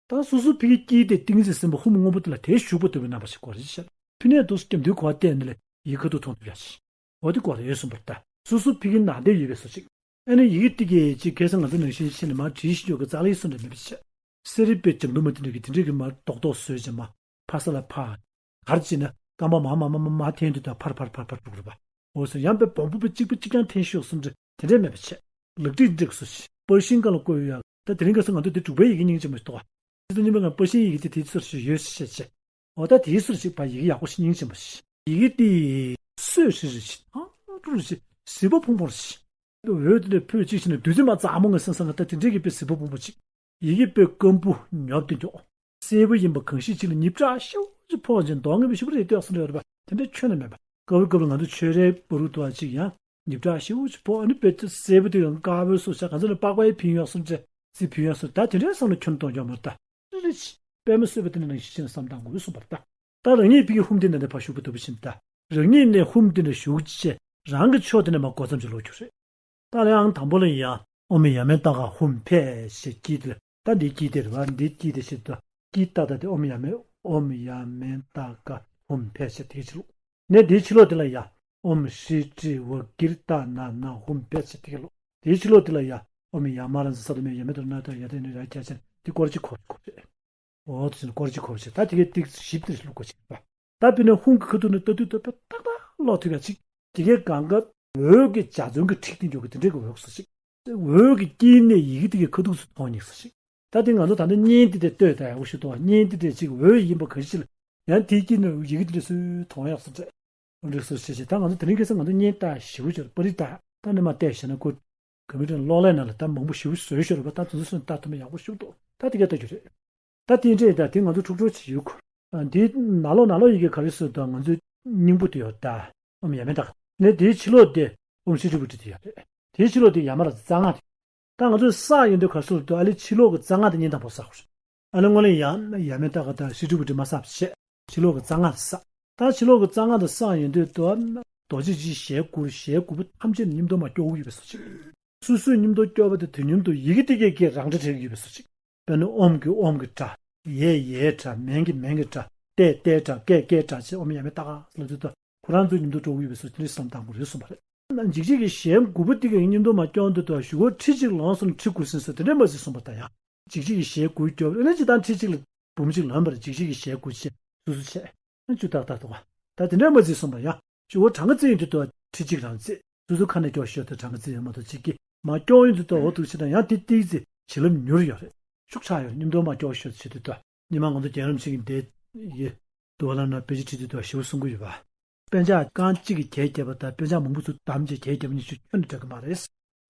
ད་སོ་སོ་ཕ་གིའི་དཀྱིལ་དེ་ཏིང་འཛིན་སྲིན་པོ་ཧུམ་སྔོན་པོ་དེ་ལ་དེ་ཞུགས་པ་ལྟ་བུའི་རྣམ་པ་ཞིག་སྐོར་རེད་ཤག་ཕི་ནས་འདུག་སེ་སྐྱབས་མདུན་གོ་བ་བལྟས་ནས་ལས་ཡི་གེ་ཁ་ཐུག་མཐོང་ཐུབ་ཡ་ཞིག་འོ་དེ་སྐོར་རེད་གསུངས་པ་རེད། ད་སོ་སོ་ཕ་གིའི་ནང་བསྡད་ཡོད་པའི་བཟོ་ཅིག་ཨ་ནི་ཡི་གེ་ཏི་གེ་ཅིག་ཁ་སང་ང་ཚོ་ནང་བཞིན་ཕྱིན་ནས་མར་བྲིས་ཤིག་ཡོད་གི་རྩ་ལ་ཡི་སུ་འདྲ་མེད་པ་བྱས། སེ་རི་པའི་ལྗང་དུ་མ་དེ་འདྲ་གི་དེ་འདྲ་གི་མར་རྡོག་རྡོག་བཟོས་བྱས་མར་ཕ་ས་ལ་ཕ། གར་བྱས་ན་རྐང་པ་མ་མ་མ་མ་མ་འཐེན་དུས་ད་ཕར་ཕར་ཕར་ཕར་འགྲོ་གི་རེད་པ། འོ་སོ་ཡང་པའི་བོང་བུ་པའི་གཅིག་པ་གཅིག་རྐྱང་འཐེན་ཤོག་གསུམ་འདྲ་དེ་འདྲས་མེད་པ་བྱས། ལག་བྲིས་འདྲ་གི་སོ་ཞིག་པར་ཤིང་ཀ་ལ་བརྐོས་ཡོད་ཡ། ད་དེ་རིང་ཁ་སང་ང་ཚོ་དེ་འབྲུག་པའི་ཡི་གེ་སྙིང་རྗེ་མོ་ཞིག་འདུག་ག་དེ་ཚོ་རྙིང་པ་ང་པར་ཤིང་ཡི་གེ་དེ་དེའི་སོར་ཞིག་ཡོད་ཞེས་བཤད་བྱས། འོ་ད་དེའི་སོར་ཞིག་པ་ཡི་གེ་ཡག་པོ་ཞིག་སྙིང་རྗེ་མོ་ཞིག་ཡི་གེ་དེ་སོས་ཧྲིལ་ཧྲིལ་ཞིག་ཐང་ཀྲུ་རུ་ཞིག་ཟིལ་པ་ཕུང་ཕུང་རུ་ཞིག་འོད་དེ་འདྲ་ཕོད་ཅིག་བྱས་ནས་བདུད་རྩི་མ་མཛེས་མོ་ངས་སེམས་སང་ང་ད་དེ་འདྲའི་གི་དཔེ་ཟིལ་པ་ཕུང་པོ་ཅིག་ཡི་གེ་དཔེ་སྐམ་པོ་ཉོབ་ཏེ་འཇོག་སེར་པོ་ཡིན་པ་གང་ཞིག་ཅིག་ལ་ཉིབ་ཀྲག་ཤེའུ་ཅིག་ཕོག་ཅིང་མདོག་ངན་པའི་ཞིབ་པོ་རེད་ལྟོས་སུ་འདྲ་ཡོད་རེད་པ། དེ་འདྲ་ཁྱོན་ནས་མེད་པ། སྐབས་རེ་སྐབས་རེ་ང་ཚོ་ཆོས་རའི་བ་རུ་དུ་བ་ཅིག་ཡང་ཉིབ་ཀྲག་ཤེའུ་ཅིག་ཕོག་ཨ་ནི་དཔེ་ཆ་སེར་པོ་དེ་ཡང་དཀར་པོའི་སོ་ཆ་གང་ཚོ་ནས་པགས་པའི་ཕིང་ཡོག་སུམ་ཅེ་རྩི་ཕིང་ཡོག་སུ་ད་དེ་འདྲའི་བསམ་བློ་ཁྱོན་གཏོང་རྒྱུ་མ་རེད་ད། ཅི་རེད་ཅི། པད་མ་སོས་པ་དེ་ནས་ནང་བཞིན་ཕྱིན་ནས་བསམ་བཏང་དགོས་གསུངས་པ་རེད་ད། ད་རང་ཉིད་ཕ་གི་ཧུམ་དེ་འདྲ་ནས་ཕར་ཞུགས་པ་ལྟ་བུ་ཕྱིན་ད། རང་ཉིད་ནས་ཧུམ་དེ་འདྲ་ཞུགས་ཅེས་རང་གི་ཕྱོགས་དེ་ནས་མར་སྒོ་མཚམས་ཅིག་ལོག་རྒྱུ་རེད། ད་ལན་ཨང་དང་པོ་ལ་ཡང་ཨོཾ་ཡ་མེ་ཏ་ཀ་ཧཱུྃ་ཕཊ་ཞེས་དཀྱིལ་དེ་ལ་ད་འདིའི་དཀྱིལ་དེ་རེད་བ། འདིའི་དཀྱིལ་དེ་ཞེས་ད་དཀྱིལ་ཏ་ད་དེ་ཨོཾ་ཡ་མེ་ཨོཾ་ཡ་མེ་ཏ་ཀ་ཧཱུྃ་ཕཊ་ཞེས་དེ་ཕྱི་ལོགས་ནས་དེའི་ཕྱི་ལོགས་དེ་ལ་ཡང་ཨོཾ་ཧྲཱིཿ་ཊཱིཿ་ཝཱ་ཀིརྟ་ན་ན་ཧཱུྃ་ཕཊ་ཞེས་དེ་ཕྱི་ལོགས། དེའི་ཕྱི་ལོགས་དེ་ལ་ཡང་ཨོཾ་ཡ་མ་ར་ཛ་ས་དོ་མེ་ཡ་མེ་དོ་ར་ན་ད་ཡ་དེ་ནི་ར་ཁྱ་ཆ་དེ་སྐོར་གཅིག་གོ་གོ་རེད། འོ་དེ་ཚོ་ནི་སྐོར་གཅིག་གོ་བྱེད་ད་དེ་གའི་ཏིག་ཞིབ་ཏུ་བླུག་དགོས་བྱེད་པ། ད་དཔེར་ན་ཧཱུྃ་གི་ཁ་ཐུག་ནས་ལྟ་དུས་ལྟ་བུ་ཏག་ཏག་ཀློག་ཐུབ་ཡ་ཅིག་དེ་གའི་སྒང་ག་འོད་ཀྱི་འཇའ་ཚོན་གྱི་འཁྲིགས་ཏེ་འཇོག་གི་དེ་འདྲའི་གི་འོད་སོ་ཞིག་འོད་ཀྱི་དཀྱིལ་ནས་ཡི་གེ་དེ་གའི་ཁ་ཐུག་སུ་མཐོང་ཉིག་སོ་ཞིག་ད་དེ་ང་ཚོ་ད་ནི་བརྙན་དེ་དེ་ལྟོས་ད་ཡག་པོ་ཞིག་འདུག་བ། བརྙན་དེ་དེ་ཅིག་འོད་ཡིན་པ་ག་ཞིག་ལ་ཡང་དེའི་དཀྱིལ་ནས་ཡི་གེ་དེ་འདྲ་སུ་མཐོང་ཡག་སོ་འདྲ། འགྲིག་སོ་ཞེས་བྱས་ད་ང་ཚོ་དེ་རིང་ཁ་སང་ང་ཚོ་བརྙན་ལྟ་ཞིབ་པོ་བྱས་པར་རིས་ལྟ་ད་ནི་མ་བལྟས་ཤེ་ན་ཁོ་ག་མི་དྲན་གློག་ཀླད་ནང་ལ་ད་མང་པོ་ཞིབ་པོ་བཟོས་ཤོར་བ་ད་དེ་ཚོ་སོན་ལྟ་ཐུབ་ན་ཡག་པོ་ཞིག་འདུག་ད་དེ་ག་ལྟ་རྒྱུ་རེད། ད་དེ་འདྲས་ད་དེ་ང་ཚོ་འཁྲུག་འཁྲུག་བྱེད་ཡུག་འདིའི་ནང་ལོགས་ནང་ལོགས་ཡི་གེ་ག་རེ་བཟོས་ད་ང་ཚོའི་སྙིང་པོ་དེ་ཡོད་ད་ཨོཾ་ཡ་མེ་ཏ་ཀ་ནས་དེའི་ཕྱི་ལོགས་དེ་ཨོཾ་ཧྲཱིཿ་ཊཱིཿ་པུ་ཊི་དེ་ཡོད་རེད། དེའི་ཕྱི་ལོགས་དེ་ཡ་མ་ར་ཛ་རྩ་སྔགས་དེ། ད་ང་ཚོས་བསགས་ཡོང་དུས་ག་རེ་ཟེར་དུས་ཨ་ལེ་ཕྱི་ལོགས་ཀྱི་རྩ་སྔགས་དེ་བརྙན་དང་པོ་བསགས་དགོས། ཨ་ལེ་སྔོན་ལ་ཡ་ཡ་མེ་ཏ་ཀ་དང་ཧྲཱིཿ་ཊཱིཿ་པུ་ཊི་མ་བསགས་པ་བྱས་ཕྱི་ལོགས་ཀྱི་རྩ་སྔགས་དེ་བསགས། ད་ཕྱི་ལོགས་ཀྱི་རྩ་སྔགས་དེ་བསགས་ཡོང་དུས་དུ་རྡོ་རྗེ་འཇིགས་ཞལ་དགུ་རུ་ཞལ་དགུ་པོ་ཐམས་ཅད་ནི་སྙིམ་དོ་མ་སྐྱོ་བོ་ཡོད་པའི་བཟོ་ཅིག་སོ་སོའི་སྙིམ་དོ་སྐྱོ་བ་དེ་དོན་སྙིམ་དོ་ཡི་གེ་དེ་གས་ཀྱི་རང་སྒྲ་འབྲི་གི་ཡོད་པའི་བཟོ་ཅིག་དཔེར་ན་ཨོཾ་གྱི་ཨོཾ་གྱི་སྒྲ། ཡའི་ཡའི་སྒྲ། མཾ་གྱི་མཾ་གྱི་སྒྲ། ཏའི་ཏའི་སྒྲ། ཀའི་ཀའི་སྒྲ་བྱས་ཨོཾ་ཡ་མེ་ཏ་ཀ་ལབ་དུས་ད་ཁོ་རང་ཚོའི་མཉམ་དུ་འགྲོ་གི་ཡོད་པའི་བཟོ་དེ་འདྲའི་བསམ་བཏང་དགོས་རེད་གསུངས་པ་རེད། འཇིགས་བྱེད་ཀྱི་ཞལ་དགུ་པོ་དེ་གའི་མཉམ་དུ་མ་སྐྱོང་དུས་ད་གཞུག་གུ་ཁྲི་གཅིག་ལོངས་སུ་ཁྲི་དགུ་ཟིན་སོ་དེ་འདྲའི་མ་ཟིན་གསུངས་པ་ད་ཡང་འཇིགས་བྱེད་ཀྱི་ཞལ་དགུ་སྐྱོབ་ཨ་ནི་ཅི་ལྟར་ཁྲི་གཅིག་ལ་འབུམ་གཅིག་ལོན་པར་འཇིགས་བྱེད་ཀྱི་ཞལ་དགུ་བྱས་སོ་སོ་བྱས་ཨ་བཅུ་ཏག་ཏག་འདུག་ག་ད་དེ་འདྲའི་མ་ཟིན་གསུངས་པ་ཡང་གཞུག་གུ་གྲངས་ཀ་བརྩི་ཡོང་དུས་ད་ཁྲི་གཅིག་རང་བརྩི་སོ་སོ་ཁ་ནས་སྐྱོར་ཤོར་དུས་གྲངས་ཀ་བརྩི་ཡོང་མ་གཏོགས་གཅིག་གིས་མ་སྐྱོང་ཡོང་དུས་ད་འོ་འདུག་ཅི་ད་ཡང་དེ་ཏིག་ཙི་བྱིན་རླབས་མྱུར་ཡོད་རེད། ཤུགས་ཆག་ཡོད་རེད། སྙིམ་དོ་མ་སྐྱོར་ཤོར་བྱེད་དུས་ད། ཉི་མ་ང་ཚོ་རྒྱལ་རབས་ཆེན་གྱི་འདས་ཡི་དུ་བ་ལ་ན་དཔེ་ཆ་ཁྲིད་དུས་དུ་ཞིབ་གསུང་གི་ཡོད་པ། དཔེ་ཆ་རྐང་གཅིག་གིས་གྱལ་བརྒྱབ་པ་དང་དཔེ་ཆ་མང་པོ་ཚུར་བསྡམས་བྱས་གྱལ་བརྒྱབ་ནས་ཆུ་ཁྱོན་ནས་འགྲིག་གི་མ་རེད།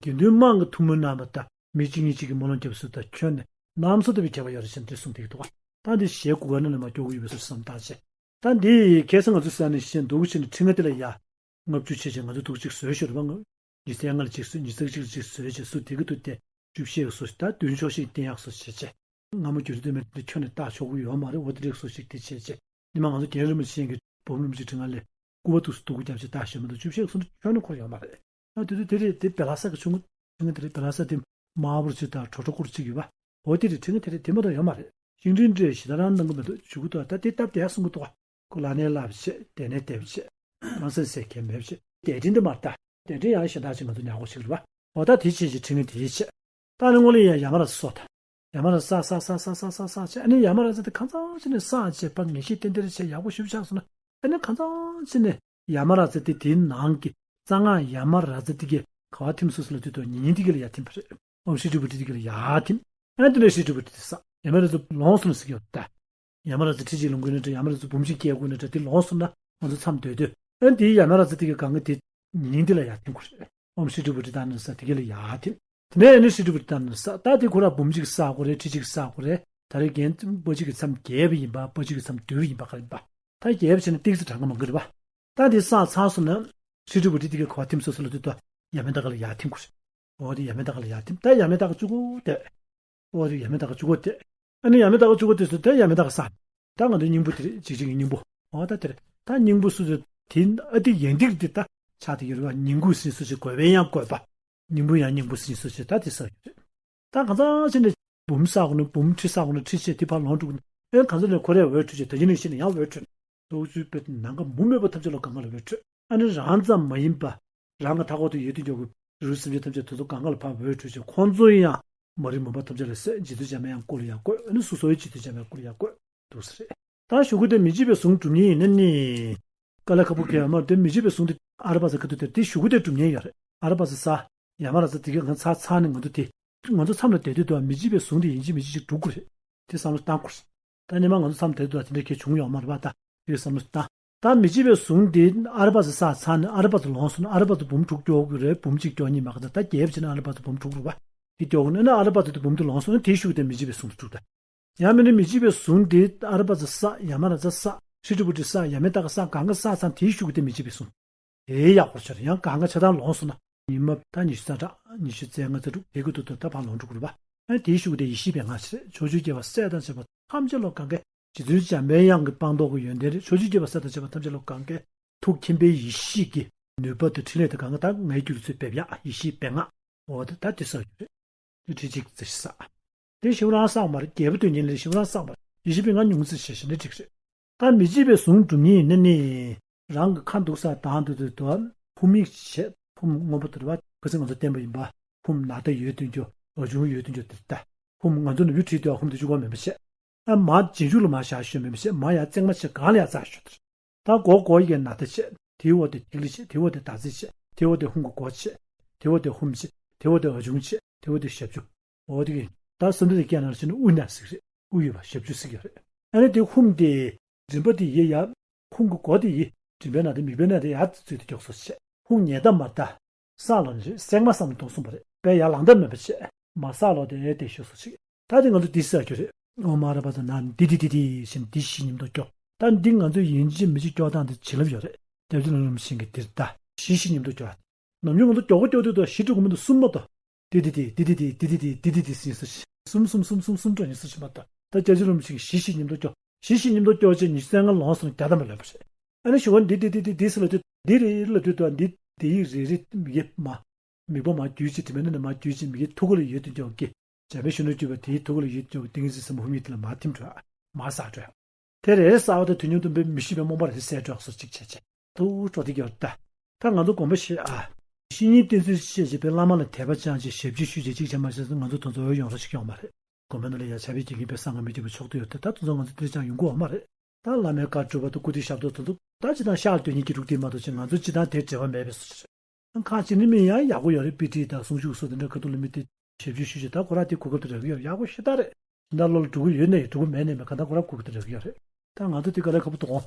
དགེ་འདུན་དམངས་ཀྱི་ཐུགས་སྨོན་གནང་བ་དང་མི་གཅིག་གཉིས་གཅིག་གིས་སྨོན་ལམ་བརྒྱབ་ཚུལ་དང་ཁྱོན་ནས་གནམ་ས་ལྟ་བུའི་ཁྱད་པར་ཡོད་རེད་ཅེས་འདི་གསུངས་བསྡད་ཀྱི་འདུག་བ། ད་འདི་ཞལ་དགུ་ག་ནས་ལ་མ་སྐྱོར་གི་ཡོད་པའི་ཚུལ་བསམ་བཏང་བྱས། ད་འདི་ཁ་སང་ང་ཚོ་ས་ནས་བཤད་འདུག་ཕྱིན་ནས་ཁྲི་ལྔ་དེ་ལ་ཡ། ལྔ་བཅུ་ཆེ་ཆེ་ང་ཚོ་འདུག་གཅིག་བཟོས་ཤོར་བ་ལྔ། ཉི་ཚེ་ལྔ་ལ་གཅིག་བཟོས་ཉི་ཚེ་གཅིག་ལ་གཅིག་བཟོས་བྱས་སུ་དེ་གི་དུ་དེ་བཅུ་བཤད་སུ་ད་བདུན་ཕྱོགས་ཤིག་བསྟན་ཡག་སུ་བྱས་བྱས། སྔ་མོ་བསྒྱུར་དུ་མེད་དེ་ཁྱོན་ནས་བཏགས་ཆོག་གི་ཡོད་མ་རེད། འོ་དེ་རིགས་སུ་ཞིག་དེ་བྱས་བྱས། ཉི་མ་ང་ཚོ་རྒན་རིན་པོ་ཆེ་གི་བུ་མོ་རིན་པོ་ཆེ་ཁྲི་ལྔ་ལས་སྐུ་པ་དུ་སུ་སྡུག་གུ་རྒྱབ་བྱས་བཏགས་ཤོད་མ་གཏོགས་བཅུ་བཤད་སུ་ཁྱོན་ནས་འཁོར་ཡོད་མ་རེད། ཨ་དེ་དུས་དེ་རེད་དེ་བེ་ལ་ས་གི་ཆུང་ངུ་ཆུང་ངུ་དེ་རེད། བེ་ལ་ས་དེ་དམར་པོར་ཆུ་དང་གྲོ་གྲོ་སྐོར་གཅིག་ཡོད་པ། འོ་དེ་རེད། ཁྲི་ལྔ་དེ་རེད། དེ་མ་གཏོགས་ཡོད་མ་རེད། ཤིང་དྲུང་འདྲེ་ཞེ་ད་རང་གནང་གི་མི་འདུག་ཞུ་གི་འདུག་ད་དེ་སྟབས་བདེ་གསུང་གི་འདུག་ཁོ་ལ་ནས་ལབ་བྱས་དེ་ནས་དེ་བྱས། གང་ཟེར་ཟེར་མཁན་མེད་བྱས་དེ་དྲིན་འདི་མ་ལྟ། དེ་དྲིན་ཡང་གཞན་དག་ཅིག་ང་ཚོ་ཉག་གོ་ཞིག་རེད་བ། འོ་ད་དེ་བྱས་ཀྱི་ཁྲི་ལྔ་དེའི་ཆེད། ད་ནི་སྔོན་ལ་ཡང་ཡ་མ་ར་ཛ་སོགས་དང་། ཡ་མ་ར་ཛ་ས་ས་ས་ས་ས་ས་བྱས་ཨ་ནི་ཡ་མ་ར་ཛ་དེ་གང་ཚང་ཅི་ནས་ས་བྱས་པ་ངེས་ཤེས་ཏན་ཏན་རེ་བྱས་ཡག་པོ་ཞིབ་ཆགས་སོང་ན་ཨ་ནི་གང་ཚང་ཅི་ནས་ཡ་མ་ར་ཛ་དེ་དེའི་ནང་གི་རྩ་སྔགས་ཡ་མ་ར་ཛ་དེ་གི་ག་བ་ཐིམ་སོ་སོ་ལ་དུས་དོ་ཉིན་དེ་གི་ལ་ཡ་ཐིམ་པ་རེད། ཨོཾ་ཧྲཱིཿ་ཊཱིཿ་པུ་ཊི་དེ་གི་ལ་ཡ་ཐིམ། ཨ་ནི་དེ་ལ་ཧྲཱིཿ་ཊཱིཿ་པུ་ཊི་དེ་ས་ཡ་མ་ར་ཛ་ལོངས་སུ་ལ་ཟིག་ཡོད་ད། ཡ་མ་ར་ཛ་ཁྲི་གཅིག་ལོངས་གི་ནི་འདྲ་ཡ་མ་ར་ཛ་འབུམ་གཅིག་སྐྱེ་དགོས་ནི་འདྲ་དེ་ལོངས་སུ་ན་ང་ཚོ་མཚམས་སྡོད་དུས་ཨ་ནི་དེའི་ཡ་མ་ར་ཛ་དེ་གི་གང་གི་དེ་ཉིན་དེ་ལ་ཡ་ཐིམ་དགོས་རེད། ཨོཾ་ཧྲཱིཿ་ཊཱིཿ་པུ་ཊི་ཏ་ན་ན་ས་དེ་གི་ལ་ཡ་ཐིམ། དེ་ནས་ཨ་ནི་ཧྲཱིཿ་ཊཱིཿ་པུ་ཊི་ཏ་ན་ན་ས་ད་དེ་ཁོ་ར་འབུམ་གཅིག་བསགས་དགོས་རེད། ཁྲི་གཅིག་བསགས་དགོས་རེད། ད་རེས་རྒན་པ་གཅིག་གི་མཚམས་རྒྱས་པ་ཡིན་པ་པ་གཅིག་གི་མཚམས་བསྡུས་པ་ཡིན་པ་ག་རེ་ཡིན་པ་ད་རྒྱས་པ་བྱས་ན་ཏིག་ཙི་གྲངས་ཀ་མང་གི་རེད་པ། ད་དེ་བསགས་ཚར་སོང་ན་ ཧྲི་ཀྲི་པུ་ཊི་དེ་གའི་ག་པར་ཐིམ་སོང་ཟེར་ལབ་དུས་ད་ཡ་མེ་ད་ག་ལ་ཡར་ཐིམ་དགོས་རེད། འོ་དེ་ཡ་མེ་ད་ག་ལ་ཡར་ཐིམ། ད་ཡ་མེ་ད་ག་བཅུ་དགུ་དེ། འོ་དེ་ཡ་མེ་ད་ག་བཅུ་དགུ་དེ། ཨ་ནི་ཡ་མེ་ད་ག་བཅུ་དགུ་དེ་སུ་དེ་ཡ་མེ་ད་ག་ས། ད་ང་ཚོའི་སྙིང་པོ་དེ་རེད། འཇིགས་བྱེད་ཀྱི་སྙིང་པོ། འོ་ད་དེ་རེད། ད་སྙིང་པོ་སུ་དེ་དེ་ཨ་དེ་ཡན་ཏིག་དེ་ད་ཆགས་དེ་ཡོད་རེད་བ། སྙིང་པོ་ཟེར་སུ་ཞིག་དགོས་པའི་ཡང་དགོས་པ། སྙིང་པོ་ཡང་སྙིང་པོ་ཟེར་སུ་ཞིག་ད་དེ་ས་ཡོད་རེད། ད་གང་ཚང་ཕྱིན་ནས་འབུམ་བསགས་དགོས་ན་འབུམ། ཁྲི་བསགས་དགོས་ན་ཁྲི་བྱས་དེ་ཕར་ལོངས་འགྲོ་དགོས་ན། ཨེ་གང་ཚང་ནས་ཁོ་རས་འོད་འཕྲོས་བྱས་ད་ཡིན་ནས་ཤི་ནས་ཡང་འོད་འཕྲོས། ལོག་ཚུལ་དཔེ་ནམ་མཁའ་མུ་མེད་པ་ཐམས་ཅད་ལ་གང་ག་ལ་འོད་འཕྲོས། ཨ་ནི་རང་ཙམ་མ་ཡིན་པ། རང་གི་མཐའ་འཁོར་དུ་ཡོད་དུ་འཇོག་གི་རིགས་སེམས་ཅན་ཐམས་ཅད་དེ་ཚོ་གང་ག་ལ་ཕར་འོད་འཕྲོས་བྱས་ཁོང་ཚོ་ཡང་མ་རིག་མུན་པ་ཐམས་ཅད་ལ་བསལ། རྗེ་བཙུན་འཇམ་དབྱངས་སྐུ་ལ་ཡང་བཀོད། ཨ་ནི་སོ་སོའི་རྗེ་བཙུན་འཇམ་དབྱངས་སྐུ་ལ་ཡང་བཀོད་འདུག་ས་རེད། ད་གཞུག་གུ་དེ་མི་འཇིགས་པའི་གཟུངས་སྒྲུབ་མཁན་ཡིན་ན་ནི། དཀའ་ལས་ཁག་པོ་གས་མ་རེད། དེ་མི་འཇིགས་པའི་གཟུངས་དེ་ཨ་ར་པ་ཙ་ཁ་ཐུག་དེར་དེ་གཞུག་གུ་དེ་སྒྲུབ་མཁན་ཡོད་རེད། ཨ་ར་པ་ཙ་ས། ཡ་མ་ར་ཙ་དེ་གའི་ང་ཚ་ཚང་ནས་ང་ཚོ་དེ། ང་ཚོ་མཚམས་ལ་བསྡད་དུས་དུ་མི་འཇིགས་པའི་གཟུངས་དེ་ཡིན་གཅིག་མིན་གཅིག་ཅིག་སྒྲུབ་དགོས་རེད། དེ་བསམ་བློ་བཏང་དགོས་རེད། ད་སྔོན་མ་ང་ཚོ་མཚམས་བསྡད་དུས་དེ་འདྲ་གས་བྱུང་ཡོད་མ་རེད་པ། ད་དེ་བསམ་བློ་བཏང་། ད་མི་འཇིགས་པའི་གཟུངས་དེ་ཨ་ར་པ་ཙ་ས་ཚང་ནས་ཨ་ར་པ་ཙ་ལོངས་སོང་ན་ཨ་ར་པ་ཙ་འབུམ་དྲུག་སྐྱོར་དགོས་རེད། འབུམ་གཅིག་སྐྱོར་གཉིས་མ་ག་ཚ་ད་བརྒྱད་པ་བྱས་ན་ཨ་ར་པ་ཙ་འབུམ་དྲུག་རེད་པ། དེ་སྐྱོར་དགོས་ན་ཨ་ར་པ་ཙ་དེ་འབུམ་དེ་ལོངས་སོང་ན་དེའི་གཞུག་དེ་མི་འཇིགས་པའི་གཟུངས་དེ་སྒྲུབ་ད། ཡང་མིན་ན་མི་འཇིགས་པའི་གཟུངས་དེ་ཨ་ར་པ་ཙ་ས། ཡ་མ་ར་ཙ་ས། ཧྲི་ཀྲི་པུ་ཊི་ས། ཡ་མེ་ད་ག་ས། གང་ག་ས་ཚང་དེའི་གཞུག་དེ་མི་འཇིགས་པའི་གཟུངས། དེ་ཡག་པོ་ཆགས་རེད། ཡང་གང་ག་ཆ་ཚང་ལོངས་སོང་ན་ཉི་མ་ད་ཉི་ཤུ་རྩ་གྲངས། ཉི་ཤུ་རྩ་ལྔ་རྩ་དྲུག་དེ་གི་ཐོག་ཏུ་ད་ཕར་ལོངས་འགྲོ་གི་རེད་པ། ཨ་དེའི་གཞུག་དེ་ཡེ་ཤེས་སྦས་ངག་ཆེ་རེད། ཕྱོགས་བཅུའི་སྐྱེ་བ་སྲས་དང་བཅས་པ་ཐམས་ཅད་ལ་གང་ག་རྗེ་བཙུན་འཇམ་པའི་དབྱངས་ཀྱི་སྤངས་རྟོགས་ཀྱི་ཡོན་ཏན་རེད། ཕྱོགས་བཅུའི་སྐྱེ་བ་སྲས་དང་བཅས་པ་ཐམས་ཅད་ལ་གང་ག་ཐུགས་མཁྱེན་པའི་ཡེ་ཤེས་ཀྱི་ནུས་པ་དང་ཕྲིན་ལས་དེ་གང་ག་ད་ངའི་རྒྱུད་ཚུར་འབེབས་ཡག་ཡེ་ཤེས་སྦས་ངག་འོ་དེ་ད་དེ་ས་ཡོད་རེད། དེ་ཁྲི་གཅིག་ཙམ་ཞིག་བསགས། དེ་ཞིག་རང་བསགས་མ་རེད། རྒྱལ་པོ་དོན་གཉེར་ལས་ཞིག་རང་བསགས་མ་རེད། ཡེ་ཤེས་པའི་ངག་ཉུང་ཙམ་བྱས་ཤིང་ནི་འགྲིག་རེད། ད་མི་འཇིགས་པའི་གཟུངས་སྒྲུབ་མཁན་ཡིན་ན་ནི། རང་གི་ཁ་འདུག་ས་དང་དུ་དུ་དུ་ཕུང་མིག་བྱས། ཕུང་སྔོན་པོ་དུ་རེད་བ། ཁ་སང་ང་ཚོ་བསྟན་པ་ཡིན་པ། ཕུང་ནག་ཐག་ཡོད་དུ་འགྱོ། འོ་ཆུང་ཡོད་དུ་འགྱོ་དུ་ད། ཕུང་ང་ཚོ་ནི་བུ་ཁྲིད་དུ་ཕུང་དུ་བཅུག་པ་མེད་པ་བྱས། ཨ་མ་རྗེས་འཇུག་ལ་མ་བཞག་ཞུ་མེད་པ་བྱས། མ་ཡ་བརྩེགས་མ་བྱས། གང་ལ་ཡ་རྩ་ཞུ་དུ། ད་སྒོ་སྒོ་ཡི་གེ་ནག་ཐག་བྱས། དེའི་འོག་དེ་ཐིག་ལེ་བྱས། དེའི་འོག་དེ་ད་ཙི་བྱས། དེའི་འོག་དེ་ཧུམ་གི་སྒོ་བྱས། དེའི་འོག་དེ་ཧུམ་བྱས། དེའི་འོག་དེ་འོ་ཆུང་བྱས། དེའི་འོག་དེ་ཞབས་ཀྱུ། འོ་དེ་གི། ད་སུམ་ད་དེ་སྐད་ནང་བཞིན་དབུ་ནག་ཟིག་རེད། དབུ་ཡོད་པ་ཞབས་ཀྱུ་ཟིག་ཡོད་རེད། ཨ་ནི་དེ་ཧུམ་དེ། མགྲིན་པ་དེ་ཡི་ཡ། ཧུམ་གི་སྒོ་དེ་ཡི། མགྲིན་པའི་ནང་དེ་མིག་པའི་ནང་དེ་ཡ་ཙི་ཙི་དེ་མགྱོགས་སོ་བྱས། ཧུམ་ཉལ་ཐ་མར་ད། ས་ལ་ནི་བསྲེགས་མ་བསམ་གཏོང་གསུངས་པ་རེད། དཔེ་ཡར་ལངས་ཐབས་མེད་པ་བྱས། མ་ས་ལོ་དེ་དེ་ཤོད་སོ་ཅིག་ད་དེ་ང་ཚོ་འདི་ཟེར་རྒྱུ་རེད། ཨོ་མ་ར་པ་ཙ་ན་འདི་འདི་འདི་འདི་ཞེས་འདི་བཞི་མཉམ་དུ་སྐྱོར། ད་འདི་ང་ཚོ་ཡིན་གཅིག་མིན་གཅིག་སྐྱོར་སྟངས་དེ་བྱིན་རླབས་ཡོད་རེད། སྐྱབས་རྗེ་རིན་པོ་ཆེ་གིས་འདིར་ད་བཞི་བཞི་མཉམ་དུ་སྐྱོར། ནམ་རྒྱུན་ང་ཚོ་མགྱོགས་པོ་སྐྱོར་དུས་ད་བཞི་འགྲོ་གི་མི་འདུག་གསུམ་མ་གཏོགས། འདི་འདི་འདི་འདི་འདི་འདི་འདི་འདི་འདི་འདི་འདི་ཟེར་སོ་ཅིག་གསུམ་གསུམ་གསུམ་གསུམ་གསུམ་འགྲོ་ཡིན་སོ་ཅིག་མ་གཏོགས། ད་སྐྱབས་རྗེ་རིན་པོ་ཆེ་གིས་བཞི་བཞི་མཉམ་དུ་སྐྱོར། བཞི་བཞི་མཉམ་དུ་སྐྱོར་བྱས་ཉི་ཤུ་རྩ་ལྔ་ལོངས་སོང་ན་བརྒྱ་ཐམ་པ་ལོན་པ་རེད། ཨ་ནི་ཞུ་བ་འདི་འདི་འདི་འདི་འདི་ཟེར་ལབ་དུས་འདི་རེད་ལབ་དུས་ད་འདི་འདི་ཡིག་རེ་རེ་མིག་གི་མ། མིག་པ་མ་བརྒྱུད་ཅིག་དྲི་མེད་ནི་མ་བརྒྱུད་ཅིག་མིག་གི་ཐུགས་ཀ་ལ་ཡོད་དུ་འཇོག་གི། འཇམ་དཔལ་གཞོན་ནུར་གྱུར་པ་དེའི་ཐུགས་ཀ་ལ་ཡོད་དུ་འཇོག་གི་ཏིང་ངེ་འཛིན་སེམས་དཔའ་ཧཱུྃ་ཡིག་དེ་ལ་མར་ཐིམ་འགྲོ། མར་བསགས་འགྲོ། དེ་རེད་བསགས་པ་དང་དུས་མཉམ་དུ་དཔེ་མི་ཤེས་པའི་རྨོངས་པ་རེ་གསལ་འགྲོ་སོ་ཅིག་བྱས་བྱས། ཐུགས་སྤྲོ་སྟེ་གྱུར་ད། ད་ང་ཚོ་དགོངས་པ་བཞེས་ཨ། བཤེས་གཉེན་བསྟེན་ཚུལ་བཤད་བྱས་པའི་བླ་མ་ལ་དད་པ་བཅངས་བྱས་ཞབས་ཕྱི་ཞུས་བྱས་གཅིག་བྱས་མ་བྱས་ཙང་ང་ཚོ་དེ་ཚོ་ཡོང་རོགས་ཤིག་ཡོང་མ་རེད། དགོན་པ་ནང་ལ་ཡ་བྱ་བའི་དགེ་རྒན་པས་གསང་སྔགས་མི་བརྗོད་པ་ཆོག་ཏུ་ཡོད་དེ་ད་དེ་ཚོ་ང་ཚོ་འདིར་ཅང་ཡོང་གི་ཡོད་མ་རེད། ད་བླ་མའི་བཀའ་སྒྲུབ་པ་དང་སྐུ་ཚེ་ཞབས་ཏོག་དེ་ཚོ་ད་སྤྱིར་བཏང་ཤར་སྡོད་མཁན་གྱི་འབྲུག་སྡེ་མ་གཏོགས་ཅིག་ང་ཚོ་སྤྱིར་བཏང་དེར་འབྲེལ་བ་མེད་པའི་བཟོ་ཅིག་རེད། ཁག་ཅིག་ནི་མི་ཡང་ཡག་པོ་ཡོད་རེད། དཔེ་ཁྲིད་དང་གསུང་ཆོས་སོགས་དེ་འདྲ་ཁ་ཐུག་ལ་མི་དེ་ཞབས་ཕྱི་ཞུས་བྱས་ད་ཁོ་རང་དེ་གོ་སྐབས་དེ་རག་གི་ཡོད་རེད། ཡག་པོ་ཞེ་དྲག་རེད། ད་བློ་ལ་འགྲོ་གི་ཡོད་ནའི་འགྲོ་གི་མེད་ནའི་མེད་ག་ད་ཁོ་རང་གོ་སྐབས་དེ་རག་གི་ཡོད་རེད། ད་ང་ཚོ་དེ་ག་ལ་ཁ་པོ་དོག་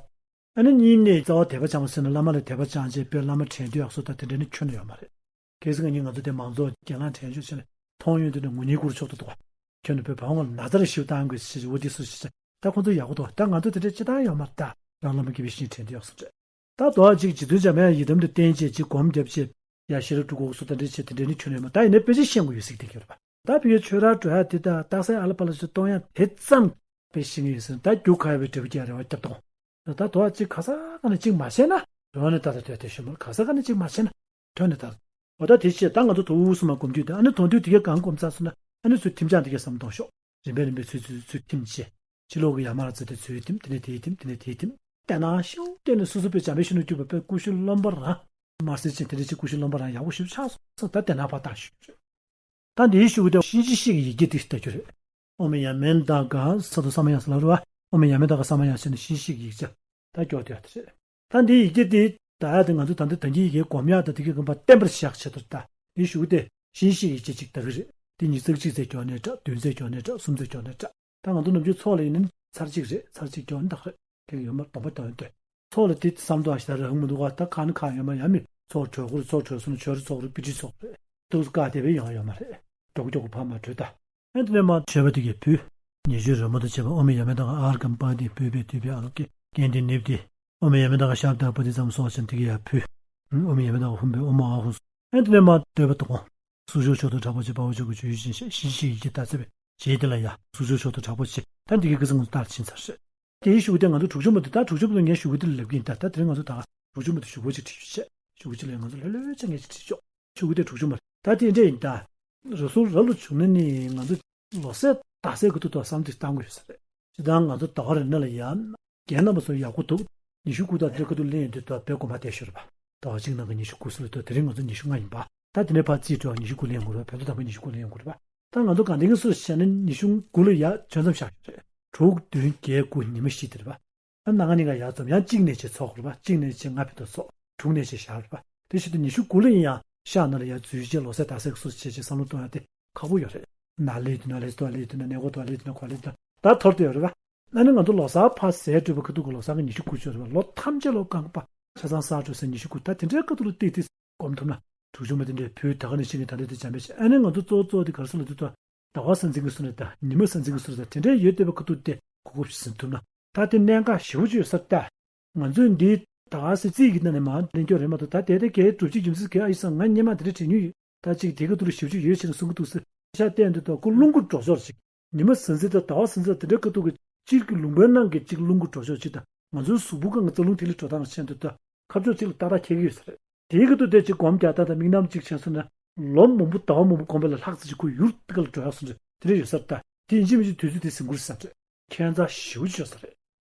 ཨ་ནི་གཉིས་ནས་རྩ་བ་དད་པ་བཅངས་པ་ཟེར་ན་བླ་མ་ལ་དད་པ་བཅངས་བྱས་དཔེ་བླ་མ་དྲན་རྒྱུ་ཡག་སོ་ད་དེ་འདྲ་ནི་ཁྱོན་ནས་ཡོད་མ་རེད། གལ་སྲིད་ང་གཉིས་ང་ཚོ་དེ་མང་ཚོགས་གྱེན་ལངས་དྲན་རྒྱུ་བྱས་ནས་མཐོང་ཡོང་དུས་ནས་ངུ་ཉེས་སྐོར་ཆོག་ཏུ་འདུག་བ། ཁྱོན་ནས་བོད་བོང་བ་ལ་ན་ཚ་རེ་ཞིག་བཏང་དགོས་ཞེས་འོ་དེ་སུ་ཞིག་བྱས་ད་ཁོ་ཚོ་ཡག་པོ་འདུག་ད་ང་ཚོ་དེ་འདྲ་སྤྱིར་བཏང་ཡོད་མ་རེད། ད་རང་བླ་མ་དགེ་བའི་བཤེས་གཉེན་དྲན་རྒྱུ་ཡག་སོ་འདྲ། ད་དོ་བ་གཅིག་རྗེ་བཙུན་འཇམ་དབྱངས་ཡི་དམ་དུ་བསྟེན་བྱས་གཅིག་སྒོམ་བརྒྱབ་བྱས་ཡ་ཤེས་རབ་སྤྲུལ་སྐུ་སོགས་དེ་འདྲ་བྱས་དེ་འདྲ་ནི་ཁྱོན་ནས་ཡོད་མ་རེད། ད་ཡིན་ནའི་དཔེ་ཆ་ཤེས་དགོས་ཡོད་ཟེར་གྱི་དེ་གྱུར་པ། ད་བོད་ཡུལ་ཆོས་རར་འགྲོ་ཡ་དེ་དང་རྟགས་གསལ་ཨ་ལ་པ་ལ་ཞིག་གཏོང་ཡ་དེ་ཙམ་དཔེ་ཤེས་ངེས་ཡིན་ཟེར་ན་ད་རྒྱུག་ཁ་ཡ་བའི་འབྲས་བུ་རྒྱག་རེ་བ་བརྒྱབ་དང་། ད་དོ་བ་གཅིག་ག་ས་ག་ནས་གཅིག་མ་ཤེས་ན་རང་ནས་ད་ལྟ་དོད་དེ་ཤོད་མ་རེད། ག་ས་ག་ནས་གཅིག་མ་ཤེས་ན་དོད་ནས་ད། འོ་ད་དེ་བྱས་ད་ང་ཚོ་དུ་བུ་གསུམ་མ་སྒོམ་རྒྱུ་དེ་ཨ་ནི་དོན་དུ་དེ་གའི་གང་སྒོམ་ཚར་སོང་ན་ཨ་ནི་ཚུར་ཐིམ་ཆག་དེ་གའི་བསམ་གཏོང་ཤོག་རིམ་པས་རིམ་པས་ཚུར་ཚུར་ཚུར་ཐིམ་བྱས། ཕྱི་ལོགས་ཀྱི་ཡ་མ་ར་ཙི་དེ་ཚུར་ཐིམ་དེ་ནས་དེའི་ཐིམ་དེ་ནས་དེའི་ཐིམ། དེ་ནང་ཤུགས་བཏོན་ནས་སོ་སོ་པའི་འཇམ་པའི་གཞོན་ནུར་གྱུར་པ་པའི་སྐུ་གཞོན་རློན་པ་རང་། དམར་སེར་ཅན་དེ་འདྲ་ཅིག་སྐུ་གཞོན་རློན་པ་རང་ཡག་པོ་ཞིག་ཆགས་སོང་ཙང་ད་དེ་ནང་ཕར་བཏང་ཞུས་རེད། ད་འདིའི་ཤུགས་དེ་གཤིན་རྗེ་གཤེད་ཀྱི་ཡི་གེ་དེ་ལྟ་རྒྱུ་རེད། ཨོཾ་ཡ་མེ་ད་ག་ས་དུ་ས་མ་ཡ་ས་ལ་རུ་བ། ཨོཾ་ཡ་མེ་ད་ག་ས་མ་ཡ་ས་ནི་གཤིན་རྗེ་གཤེད་ཀྱི་ཡིག་ཆ། ད་སྐྱོར་དེ་ཡ་དེ་རེད། ད་འདིའི་ཡི་གེ་དེ་ད་ཡ་དེ་ང་ཚོ་ད་ལྟ་ད་གིན་ཡི་གེ་སྒོམ་ཡག་དང་དེ་གའི་དགོན་པ་བརྟན་པར་བཞག་ཆེད་དུ་ད་འདིའི་ཤུགས་དེ་གཤིན་རྗེ་གཤེད་ཀྱི་ཡིག་ཆ་ཅིག་ད་གི་རེད། དེ་ཉིས་རྩ་གཅིག་ཚེ་སྐྱོར་ནས་དྲག་བདུན་ཚེ་སྐྱོར་ནས་དྲག་གསུམ་ཚེ་སྐྱོར་ནས་དྲག་ད་ང་ཚོ་ནམ་རྒྱུན་ཚོགས་ལ་ཡིན་ན་ཚར་གཅིག་རེད། ཚར་གཅིག་སྐྱོར་ནི་ད་ག་རེད། དེ་གི་ཡོད་མ་སྡོམ་པ་དོན་དེ། ཚོགས་ལ་དེ་བསམ་དུ་ཨ་ཞིག་ད་རེ་ཧང་མི་འདུག་ག་ད་ཁ་ནི་ཁ་ཡོད་མ་ཡ་མི་ཚོགས་གྲོལ་ཁུར་ཚོགས་གྲོལ་སོང་ན་ཆོས་རེ་ཚོགས་རེ་པི་ཏི་ཚོགས་རེ་ཏུག་ཀ་དེ་བས་ཡོང་ཡོད་མ་རེད། མགྱོགས་མགྱོགས་ཕ་མ་གྲོལ་ད། ཨེ་དེ་ནས་མ་མཆོད་པ་དེ་གས་ཕུལ། ཉེ་ཞོལ་རོལ་མོ་དང་བཅས་པ་ཨོཾ་ཡ་མེ་ད་ག་ཨརྒྷཾ་པཱ་ཏི་པུཥྤེ་ཏུཏྤེ་ཨ་ལོ་ཀེ་ཀན་ཏི་ནིབ་ཏི། ཨོཾ་ཡ་མེ་ད་ག་ཤབྡ་པུ་ཏི་ཙམ་སོགས་ཀྱང་དེ་གས་ཡ་ཕུལ། ཨོཾ་ཡ་མི་ཝ་ཧཱུྃ་ཕཊ། ཨོཾ་ཨཱཿཧཱུྃ་སྭཱ་ཧཱ། ཨ་ནི་དེ་ནས་མར་བསྟོད་པ་དང་། སུ་ཞོ་ཆོ་ཏོ་དྲག་པོ་ཆེ། དཔའ་བོ་ཆོས་སྐུ་སྤྱོད་ཡུལ་ཅན་ཞེས། གཤིན་རྗེ་ཡི་གེ་དང་རྩེ་བའི་ཞལ་དེ་ལ་ཡ། སུ་ཞོ་ཆོ་ཏོ་དྲག་པོ་ཆེ། ད་འདི་གའི་སྐུ་ཚེ་ང་ཚོ་རྟག་ཕྱིན་ཚར་རེད། དེའི་གཞུག་དེ་ང་ཚོ་དྲུག་ཅུ་མ་དེ། ད་དྲུག་ཅུ་མ་དེ་ངས་གཞུག་དེ་ལ་ལབ་ཀྱི་ཡིན། ད་ད་དེ་རིང་ང་ཚོ་ད་དྲུག་ཅུ་མ་དེ་གཞུག་གུ་ཅིག་བྲིས་ཆོག་བྱས། གཞུག་གུ་ཅིག་ལ་ང་ཚོ་ལྷོད་ལྷོད་བྱས་ངས་ཅིག་བྲིས་ཆོག་གཞུག་གུ་དེ་དྲུག་ཅུ་མ་རེད། ད་དེ་འདྲ་ཡིན། ད་ར་སུལ་རབ་ལ་བྱུང་ན་ནི་ང་ཚོ་ལོ་གསར་དག་སའི་ཁ་ཐུག་ཏུ་བསམ་ཚུལ་བཏང་དགོས་ཡོད་ས་རེད། སྤྱིར་བཏང་ང་ཚོ་ཟླ་བ་རེ་ནང་ལ་ཡ། རྒན་རྣམ་པ་ཚོ་ཡག་པོ་འདུག་ཉི་ཤུ་དགུ་དང་དེ་ཁ་ཐུག་ལེན་ཡོང་དུས་ད་བོད་དགོན་པ་བསྡད་ཤོར་བ། ཟླ་བ་གཅིག་ནང་གི་ཉི་ཤུ་དགུ་སོང་ལ་ད་དེ་རིང་ང་ཚོ་ཉི་ཤུ་ལྔ་ཡིན་པ། ད་དེ་ནས་ཕར་རྩིས་སྤྲོ་བ་ཉི་ཤུ་དགུ་ལེན་དགོས་རེད་པ། བོད་ཟླ་དང་པོ་ཉི་ཤུ་དགུ་ལེན་དགོས་རེད་པ། ད་ང་ཚོ་ག་འདྲ་གི་སུ་བྱས་ན་ཉི་ཤུ་དགུ་ལ་ཡ་ཆོད་མཚམས་བཞག་ཡོད་རེད། དྲུག་བདུན་བརྒྱད་དགུ་ཉི་མ་བཞི་དེ་རེད་པ། ཨ་ནང་ཉིན་ག་ཡར་འཛོམས། ཡང་གཅིག་ནས་བྱས་ཚོགས་དགོས་རེད་པ། གཅིག་ནས་བྱས་ང་ཕེབས་དང་ཚོགས། དྲུག་ནས་བྱས་བཞག་རེད་པ། དེ་བཞིན་དུ་ཉི་ཤུ་དགུ་ལ་ཡིན་ཡང་ཤག་ནང་ལ་ཡར་འཛུལ་བྱས་ལོ་གསར་དག་སའི་སྐབས་སུ་བྱས་བྱས་བསམ་བློ་གཏོང་ཡ་དེ་ཁག་པོ་ཡོད་རེད། ནཱ་སླེབས་དུས་ན་ལས་སུ་ཐོག་ལ་སླེབས་དུས་ན་གནས་སྐོར་ཐོག་ལ་སླེབས་དུས་ན་ག་པར་སླེབས་དུས་ན་ད་ཐོར་དུ་ཡོད་རེད་པ། ཨ་ནི་ང་ཚོ་ལོ་གསར་ཕར་ཟད་འགྲོ་བའི་ཁ་ཐུག་གི་ལོ་གསར་གྱི་ཉི་ཤུ་དགུ་ཅིག་ཡོད་རེད་པ། ལོ་ཐམས་ཅད་ལོ་རྐང་པ་ཆ་ཚང་གསར་འགྲོ་སའི་ཉི་ཤུ་དགུ། ད་དེ་འདྲའི་ཁ་ཐུག་ལ་ཏིག་ཏིག་སྒོམ་ཐུབ་ན། དྲུག་ཅུ་མ་དེ་འདྲའི་ཕུལ། ད་ག་ནང་བཞིན་གྱི་ད་ལྟ་དེ་འཇམ་པོ་བྱས། ཨ་ནི་ང་ཚོ་གཙོ་བོ་གཙོ་བོ་དེ་ག་རེ་ཟེར་ལབ་དུས་ད། ཟླ་བ་གསར་འཛིན་གྱི་སུ་ནས་ད་ཉི་མ་གསར་འཛིན་གྱི་སུ་ནས་ད་དེ་འདྲའི་ཡོད་བསྡད་པའི་ཁ་ཐུག་དེ་གོ་སྐབས་ཤིག་ཟིན་ཐུབ་ན། ད་དེ་གནད་འགག་ཞེ་པོ་ཅིག་ཡོད་ས་རེད་ད། ང་ཚོས་འདི་ད་ག་སེ་རྩིས་ཀྱི་ནང་ནས་མར་ལེན་རྒྱུ་རེད་མ་གཏོགས། ད་དེ་དེ་གའི་སྒྲུབ་བྱེད་རྒྱུ་མཚན་གྱི་ཨ་ཡི་སང་ང་སྔོན་མ་དེ་འདྲ་བྲིས་མྱོང་ཡོད། ད་ཅིག་དེ་ག་ཐུག་ལ་ཞེ་པོ་ཅིག་ཡོད་ཕྱིར་གསུང་གི་འདུག་ཟེར། ཤ་བལྟས་འདུག་ད་ཁོ་རླུང་གི་སྒྲོ་འཇུག་ཅིག་ཉི་མ་གསར་འཛིན་དང་ཟླ་བ་གསར་འཛིན་དང་དེ་འདྲའི་ཁ་ཐུག་གི་སྤྱིར་གྱི་ལུང་པའི་ནང་གི་གཅིག་རླུང་གི་སྒྲོ་འཇུག་ཅིག་དང་། ང་ཚོའི་གཟུགས་པོ་སྒང་གི་རྩ་རླུང་ཐིག་ལེ་འགྲོ་སྟངས་ལ་ཕྱིན་དུས་ད་ཁ་ཕྱོགས་གཅིག་ལ་ཏག་ཏག་འཁེལ་གྱི་ཡོད་ས་རེད། དེའི་ཁ་ཐུག་དེ་གཅིག་སྒོམ་རྒྱག་སྟངས་དང་དམིགས་རྣམ་གཅིག་བྱས་སོང་ན། ལོ་མང་པོ་ཟླ་བ་མང་པོ་གོམས་པ་ལ་ལྷག་ཙམ་ཅིག་ཁོ་ཡུར་ཏི་ཀ་ལ་འགྲོ་ཡག་སོང་རེད། དེ་འདྲ་ཡོད་ས་རེད་ད། དེ་ཡིན་གཅིག་མིན་གཅིག་དུས་ཚོད་དེ་ཟིན་དགོས་རེད་བསམ་རེད། ཁྱད་མཚར་ཞེ་པོ་ཅིག་ཡོད་ས་རེད།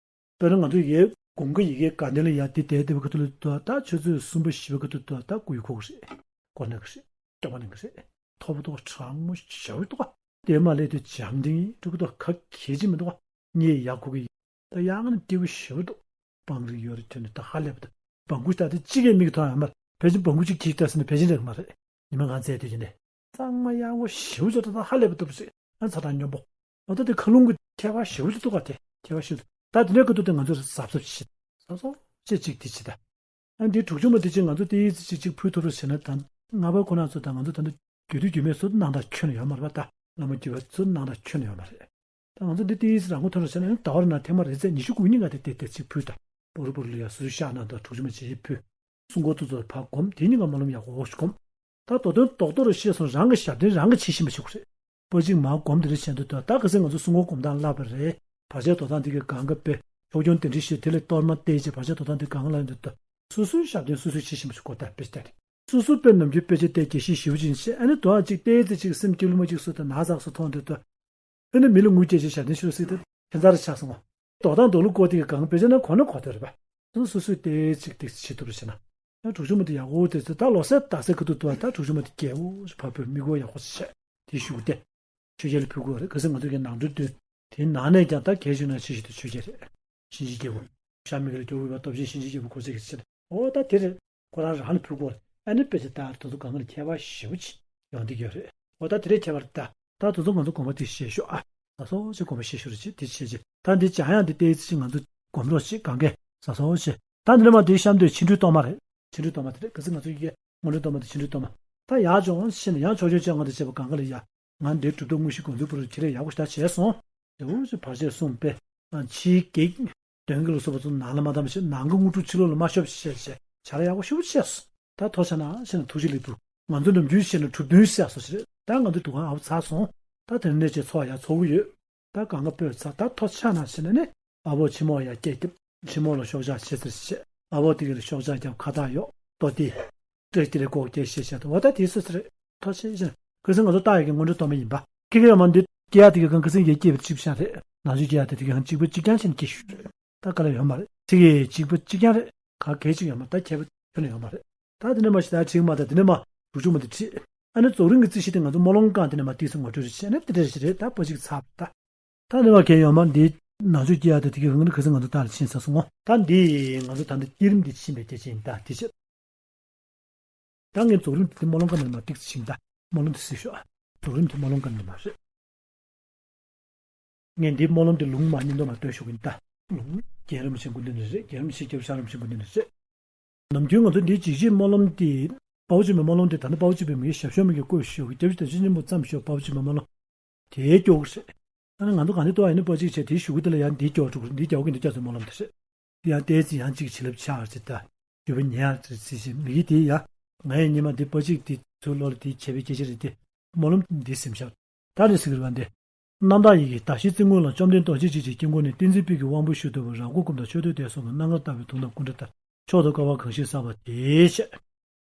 དཔེར་ན་ང་ཚོ་ཡའི་དགོན་ཁ་ཡ་གི་དགའ་ལྡན་ལ་ཡ་དེ་དེ་དེ་བའི་ཁ་ཐུག་ལ་ད་ད་ཆུ་ཚོད་གསུམ་པ་བཞི་པའི་ཁ་ཐུག་ད་ད་སྐུ་ཡི་ཁོག་རེད། སྐོར་གནང་གི་རེད། སྟོན་པ་གནང་གི་རེད། ཐོབ་པ་ཐོབ་གྲང་མོ་ཞེ་པོ་འདུག་ག་དེ་མ་སླེབས་དུས་འཇམ་ཐིང་ཐིང་འདུག་ག་ད་ག་གེ་ཅིག་མི་འདུག་ག་གཉིད་ཡག་ཁུག་གི། ད་ཡང་ན་སྐྱིད་པོ་ཞེ་པོ་འདུག་སྤང་རི་ཡོད་རེད། དོན་དུ་ད་ཧ་ལས་པ་ད། སྦྲང་ཁུ་ད་དེ་གཅིག་གིས་མིག་མཐོང་ཡོད་མ་རེད། ཕལ་ཆེར་སྦྲང་ཁུ་གཅིག་གིས་ལྟ་ཟིན་ན་ཕལ་ཆེར་རེག་མ་རེད། ཉི་མ་གང་ཚད་དུས་ཀྱི་ནས། གཙང་མ་ཡག་པོ་ཞེ་པོ་ཅིག་འདུག་ད་ཧ་ལས་པ་འདུག་ཟེར། ཨ་ཚ་དང་སྙོམས་པོ། འོ་ད་དེ་མཁའ་རླུང་གི་ཁྱད་པར་ཞེ་པོ་ཅིག་འདུག་ག་དེ་ཁྱད་པར་ཞེ་པོ་འདུག་ད་དེ་འདྲའི་སྐབས་དུས་དེ་ང་ཚོ་གཟབ་གཟབ་བྱེད། གཟབ་གཟབ་བྱེད་ཅིག་དེ་བྱེད་ད། ཨ་འདི་དྲུག་ཅུ་མ་དེ་ཅིག་ང་ཚོ་ཏོག་ཙམ་ཅིག་ཅིག་ཕུལ་ཐུབ་རོགས་བྱས་ན། ད་སྔ་པོའི་ཁོ་ན་ཚོ་དང་ང་ཚོ་ད་ལྟ་རྒྱུད་སྟོད་རྒྱུད་སྨད་སུ་སྣང་དག་ཁྱོན་ནས་ཡོད་མ་རེད་པ། ད་བླ་མ་རྒྱུད་པ་ཚོ་སྣང་དག་ཁྱོན་ནས་ཡོད་མ་རེད། ད་ང་ཚོ་འདི་ཏོག་ཙམ་རང་མགོ་ཐོན་རོགས་བྱས་ན། ད་བར་ན་ཐེངས་མ་རེ་ཚད་ཉི་ཤུ་དགུ་ཉིན་ག་དེ་དེ་དེ་ཅིག་ཕུལ་ད། བོ་རུ་བོ་རུ་ལ་ཡ་སོ་སོའི་ཤག་ནང་དུ་དྲུག་ཅུ་མ་ཅིག་ཕུལ། གསུང་འཁོར་དེ་ཚོ་ཕར་སྒོམ། དེ་ཉིན་ག་སྨོན་ལམ་ཡག་པོ་ཞིག་སྒོམ། ད་དོ་དོན་རྡོག་རྡོག་རེ་ཤེས་སོང་། རང་གི་ཞབས་བརྟན་རང་གིས་བྱེད་ཤེས་པ་ཞིག་དགོས་རེད། པོ་གཅིག་མར་སྒོམ་དེ་རེ་བྱས་འདུག་ད་ད་ག་ཚོད་ང་ཚོ་གསུང་འཁོར་སྒོམ་སྟངས་བསླབས་པ་རེད། བར་ཆད་དོར་སྟངས་དེ་གའི་སྒང་ག་དཔེ། ཕྱོགས་སྐྱོང་གདན་འདྲེན་ཞུས། དེ་ལས་གཏོར་མ་བཏབ་བྱས་བར་ཆད་དོར་སྟངས་དེ་སྒང་ག་ལ་འདུག་ད་སོ་སོའི་ཞབས་བརྟན་སོ་སོས་བྱེད་ཤེས་པ་ཞིག་དགོས། ད་དཔེ་ལྟ་རེད། སོ་སོ་དཔེ་ནམ་རྒྱུན་དཔེ་ཆ་བལྟས་དགེ་བཤེས་ཞེ་པོ་ཅིག་ཡིན་ཟེར། ཨ་ནི་དོ་ཨ་ཅིག་ཏོག་ཙམ་ཅིག་སེམས་སྐྱིད་ལུས་མ་ཅིག་སོ་ད་ན་ཚ་སོ་མཐོང་དུས་ད། ཨ་ནི་མི་ལ་ངུ་སྐད་ཅིག་ཞབས་བརྟན་ཞུ་ཟེར་ཏེ་ཁྱད་མཚར་ཆགས་སོང་ངོ་། དོ་དང་དོ་ལུ་བསྐོར་དེ་གའི་སྒང་དཔེ་ཆ་ན་གོ་ན་གོ་ཐོས་རེད་པ། སོ་སོས་ཏོག་ཙམ་ཅིག་ཏིག་བྱེད་ཐུབ་རེ་བྱས་ན། ཨ་དྲུག་ཅུ་མ་དེ་ཡག་པོ་དེ་ཚོ་ད་ལོ་གསར་དག་སའི་ཁ་ཐུག་ཏུ་བ། ད་དྲུག་ཅུ་མ་དེ་རྒྱལ་པོ་ཞིག་ཕར་ཕུལ། མིག་སྒོ་ཡག་པོ་ཞིག་བྱས། དེ་ཞུ་སྟེ། ཆོས་རྒྱལ་ལ་ཕུལ་དགོས་རེད། གལ་སྲིད་ང་ཚོ་གི་ནང་ཁྲོལ་དུས་དེའི་ནང་ནས་ཀྱང་ད་གལ་ཆེ་ན་ཆེ་ཤོས་དེ་ཆོས་རྒྱལ་རེད། གཤིན་རྗེ་རྒྱལ་པོ། ཤ་མི་གི་ལ་སྐྱོ་བོ་བ་སྟོབས་ཆེན་གཤིན་རྗེ་རྒྱལ་པོ་ཁོ་ཚོ་གི་ཕྱིར། འོ་ད་དེ་རེད། ཁོ་རང་རང་ལ་ཕུལ་དགོས་རེད། ཨ་ནི་དཔེ་ཆ་ལྟར་དེ་ཚོ་གང་ག་ལ་ཁྱད་པར་ཞེ་པོ་ཅིག་ཡོང་བསྡད་ཀྱི་ཡོད་རེད། འོ་ད་དེ་རེད། ཁྱད་པར་ད། ད་དེ་ཚོ་ང་ཚོ་དགོན་པ་དེ་བཤད་ཤོག་ཨ། ད་སོ་ཆེ་དགོན་པ་བཤད་ཤོག་རེད་ཅེས་དེ་བྱས་རྗེས། ད་འདི་འཇམ་དབྱངས་འདི་ཏོག་ཙམ་ཅིག་ང་ཚོ་སྒོམ་རོགས་ཅེས་གང་གས་ད་སོ་ཆེ། ད་འདི་ནས་མར་འདི་གཤམ་དུ་ཕྱིན་དྲུག་གཏོར་མ་རེད། ཕྱིན་དྲུག་གཏོར་མ་དེ་རེད། གལ་སྲིད་ང་ཚོ་ཡི་གེ་སྔོན་འགྲོའི་གཏོར་མ་དང་ཕྱིན་དྲུག་གཏོར་མ། ད་ཡར་སྦྱོང་ཕྱིན་ནས་ཡང་ཕྱོགས་སྐྱོང་བཅོ་ལྔ་དང་བཅས་པ་གང་ག་ལ་ཡ། ང་འདིར་གྲུབ་ཐོབ་དངོས་གཞི་དགོངས་འཛིན་པོ་རུ་ཁྱེད་རས་ཡག་པོ་ཞེ་དྲག་བྱས་སོང་། དེ་འུ་ཚོས་བར་ཆད་སྲུང་པས། ཕྱིའི་བགེགས། གདོན་བགེགས་ལ་སོགས་པ་ཚོ་ནང་ལ་མ་བསྡམས་ཤིག་ནང་གི་དངོས་གྲུབ་ཕྱི་ལོགས་ལ་མ་ཤོར་ཞེས་བྱས་བྱ་ར་ཡག་པོ་ཞེ་པོ་བྱས་སོང་། ད་ཐོ་ཆ་ན་ཤེས་ན་ཐུགས་རྗེ་ལེགས་འདུག་ང་ཚོ་ནམ་རྒྱུན་བཤད་ན་གྲུབ་དོན་བཤད་སོང་ཞེས་རེད། ད་ང་ཚོ་འདུ་ཁང་ཨ་བོ་ཚར་སོང་། ད་དེ་ནས་ཅིག་ཚོགས་ཡ་ཚོགས་ཀྱི་ཡོད། ད་གང་ག་སྤོས་ཚར། ད་ཐོ་ཆ་ན་ཤེས་ན་ནི་ཨ་བོ་ཕྱི་མོ་ཡ་སྐད་རྒྱབ། ཕྱི་མོ་ལ་ཤོག་ཆག་ཆེ་ཚེར་བྱས། ཨ་བོ་དེ་ག་ལ་ཤོག་ཆག་རྒྱབ་ཁ་བཏགས་གཡོག་ཏོ་ཏི། ཏྲེ་ཏི་རེ་ཀོ་སྐད་བཤད་བཤད་དུ་འོ་ད་དེ་སུ་སུ་རེད། ཐོ་ཆེ་ཞེས་ཁུ་སིང་ང་ཚོ་ལྟ་ཡ་གི་སྔོན་འགྲོ་གཏོར་མ་ཡིན་པ། ཁི་ཁི་ཡོད་མ་འདི་སྐྱེ་ཡ་དེ་ག་གང་ཁུ་སིང་ཡ་སྐྱེ་བའི་གཅིག་བཤད་རེད། ནང་ཆོས་སྐྱེ་ཡ་དེ་དེ་ག་གང་གཅིག་པ་གཅིག་རྐྱང་ཆེན་གྱི་ཞུ་རེད། ད་ག་ལ་ཡོད་མ་རེད། ཚིག་གི་གཅིག་པ་གཅིག་རྐྱང་རེད། ག་གལ་ཅིག་ཡོད་མ་ད་ཁྱད་པར་ཁྱོན་ནས་ཡོད་མ་རེད། ད་དེ་ནས་མ་ཤི་ད་ཁྲིག་མ་ད་དེ་ནས་མ་རུག་ཆུ་མ་དེ་ཁྲིད། ཨ་ནི་རྫོགས་རིམ་གྱི་རྩིས་གཞི་དེ་ང་ཚོ་སྨོན་ལམ་སྒང་དེ་ནས་མ་ཏིག་སེ་ངོ་སྤྲོད་རེ་བྱས་ནས་དེ་འདྲ་ཞིག་རེད། ད་པོ་གཅིག་ཚར་ད། ད་ནི་མ་གལ་ཡོད་མ་འདི་ནང་ཆོས་སྐྱེ་ཡ་དེ་དེ་གའི་ཧང་ནི་ཁ་སང་ང་ཚོ་ད་ལ་ཕྱིན་ཚར་སོང་ངོ་། ད་འདི་ང་ཚོ་ད་འདི་བསྐྱེད་རིམ་འདི་ཕྱིན་པའི་སྐྱེ་ཆེན་ད་དེ་བྱས། ད་ངས་རྫོགས་རིམ་དེ་སྨོན་ལམ་སྒང་ནས་མ་ཏིག་སེ་ཕྱིན་ད། སྨོན་ལམ་དེ་སེ་ཤོག་རྫོགས་རིམ་དེ་སྨོན་ལམ་སྒང་ནས་མ་རེད། ངས་འདི་སྨོན་ལམ་འདི་ལུང་མ་ཉིན་དུ་མ་སྟོན་ཞུ་གི་ཡིན་ད། ལུང་རྒན་རིན་པོ་ཆེ་སྐུ་མདུན་ནས་རེད། རྒན་རིན་པོ་ཆེ་སྐྱབས་ཤར་རིན་པོ་ཆེ་སྐུ་མདུན་ནས་རེད། ནམ་རྒྱུན་ང་ཚོ་འདིའི་འཇིགས་བྱེད་སྨོན་ལམ་འདི། དཔའ་བོ་སྤྱི་པའི་སྨོན་ལམ་འདི་ད་ནི་དཔའ་བོ་སྤྱི་པའི་མི་ཞབས་ཞུ་མི་གི་བཀོད་ཞུ་གི་སྐྱབས་རྗེ་བདེ་ཆེན་ཆེན་པོ་ཙམ་ཞུ་དཔའ་བོ་སྤྱི་པའི་སྨོན་ལམ་དེའི་སྐྱོ་གི་རེད། ད་ནི་ང་ཚོ་ག་ནས་ལྟོས་ཡིན་ན་པ་གཅིག་བྱས་དེའི་ཞུ་གི་དེ་ལ་ཡང་འདིའི་སྐྱོ་འགྲོ་གི་རེད། འདིའི་རྒྱ་བོ་གི་འདི་སྐྱབས་རྗེ་སྨོན་ལམ་དེ་རེད། དེ་ཡང་ཏོག་ཙམ་ཡང་གཅིག་བྱིན་རླབས་ཆགས་རེད་ད། བརྗོད་པ་ཉན་ཡག་ཅིག་ཟེར་ཞིང་མི་གི་དེ་ཡ། ང་ཡི་སྙེ་མ་འདི་པ་གཅིག་འདི་ཚོའི་བློ་ལ་དེ་བྱས་པའི་སྐད་ཆ་རེད་དེ། སྨོན་ལམ་འདི་སེམས་ཤར། ད་རེས་ཟེར་གི་རེད་པ་འདི། རྣམ་དག་ཡི་གེ་ད་ཤི་ཙི་སྔོན་ལ་བཅོམ་ལྡན་རྡོ་རྗེ་འཇིགས་བྱེད་དཀྱིལ་འཁོར་ནས། བསྟན་འཛིན་པའི་གི་དབང་པོ་བཞུགས་ཐུབ་པ། རབ་འཁོར་ཀུན་དང་མཆོད་བསྟོད་དེ་སོགས་ཀྱི། རྣམ་ངར་ལྟ་བའི་དུང་དང་སྐུ་འདྲ་ལྟར། མཆོག་ཏུ་དཀའ་བ་གང་ཞིག་བསགས་པ་དེས་ཞེས།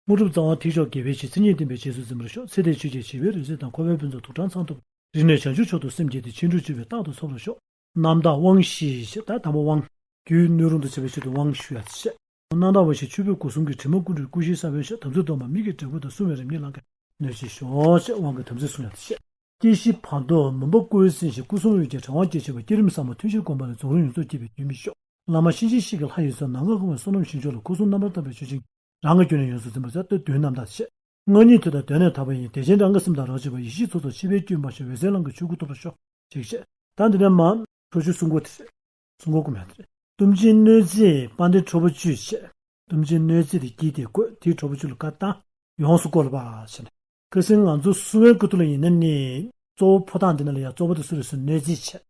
དངོས་གྲུབ་རྩ་བ་ཐེག་མཆོག་དགེ་བའི་བཤེས། མཚན་ཉིད་ལྡན་པའི་རྗེས་སུ་འཛིན་པར་ཤོག། ཚེ་འདིར་ཆོས་ཀྱི་བྱིས་པའི་རིག་རྩལ་དང་། འཁོར་བའི་ཕུན་ཚོགས་དུག་གྲང་ཚང་ཐུབ། རིམས་ནད་བྱང་ཆུབ་མཆོག་ཏུ་སེམས་བསྐྱེད་དེ། ཕྱིན་དྲུག་སྤྱོད་པའི་རྟག་ཏུ་འཚོ་བར་ཤོག། རྣམ་དག་དབང་བཞི་ཞེས། ད་དང་པོ་དབང་། རྒྱུའི་སྣོད་རུང་དུ་བྱེད་པའི་ཆེད་དུ་དབང་ཞུ་ཡ་ཞེས། རྣམ་དག་དབང་བཞི་ཆུ་བོའི་སྒོ་གསུམ་གྱི། དྲི་མ་ཀུན་འཁྲུགས་སྐུ་བཞིའི་ས་བོན་ཞེས། དམ་ཚིག་སྡོམ་པ་མིག་གི་འབྲས་བུ་དང་། བསྲུང་བའི་རིམ་གཉིས་ལམ་གྱི་སྣོད་ཅེས་ཤོག་ཅེས་དབང་གི་དམ་ཚིག་བསྲུང་ཡ་ཞེས། སྐྱེ་ཤི་བར་དོ་མུན་པ་ཀུན་སེལ་ཞིང་། སྐུ་གསུམ་འོད་ཀྱི་གྲགས་དབང་སྐྱེད་བྱེད་པ། བསྐྱེད་རིམ་ཟབ་མོ་ཐུན་བཞིར་བསྒོམས་པ་ལས། རྫོགས་རིམ་ཡོངས་སུ་རྒྱས་པའི་རྒྱུན་མི་ཤོག། བླ་མ་གཤིན་རྗེ་གཤེད་ཀྱི་ལྷ་ཡི་མཚོན། ནམ་མཁའ་ཁོ་བོས་བསོད་ནམས་ཞིང་སྦྱོར་ལ། སྐུ་གསུམ་རྣམ་པར་དག་པའི་ཆོས་ཅན། རང་གི་རྒྱུད་ནས་ཡོངས་སུ་འཛིན་པར་བྱ། སྟེ་དོན་རྣམ་དག་ཅེས། སྔ་ཉིན་དུས་དང་དོན་གནས་དག་པ་ཡིན། བདེ་ཆེན་རང་གི་སེམས་དང་རོ་གཅིག་པ། ཡེ་ཤེས་ཚོགས་རྫོགས་འཆི་བའི་སྐྱོན་སྤངས་ཤིང་། འོད་གསལ་ལམ་གྱི་ཆོས་སྐུ་ཐོབ་པར་ཤོག་ཅེས་བཤད། ད་འདི་ནས་མར་ཁྲོ་ཆུ་སྲུང་འཁོར་དེ་རེད། སྲུང་འཁོར་སྐུ་མ་དེ་རེད། གཏུམ་ཆེན་གནོད་འཚེ་དཔལ་ལྡན་ཁྲོ་བོ་བཅུ་བྱས། གཏུམ་ཆེན་གནོད་འཚེ་དེ་དཀྱིལ་དེ་བཀོད། དེའི་ཁྲོ་བོ་བཅུ་ལ་བཀའ་བཏང་། ཡོངས་སུ་བསྐོར་བ་བྱས་ནས། ཁ་སང་ང་ཚོ་སྲུང་བའི་སྐབས་ཐོག་ལ་ཡིན་ན་ནི། གཙོ་བོ་ཕོ་བྲང་འདི་ནང་ལ་ཡང་གཙོ་བོ་དེ་སུ་རེད་ཟེར་ན་གནོད་འཚེ་བྱས།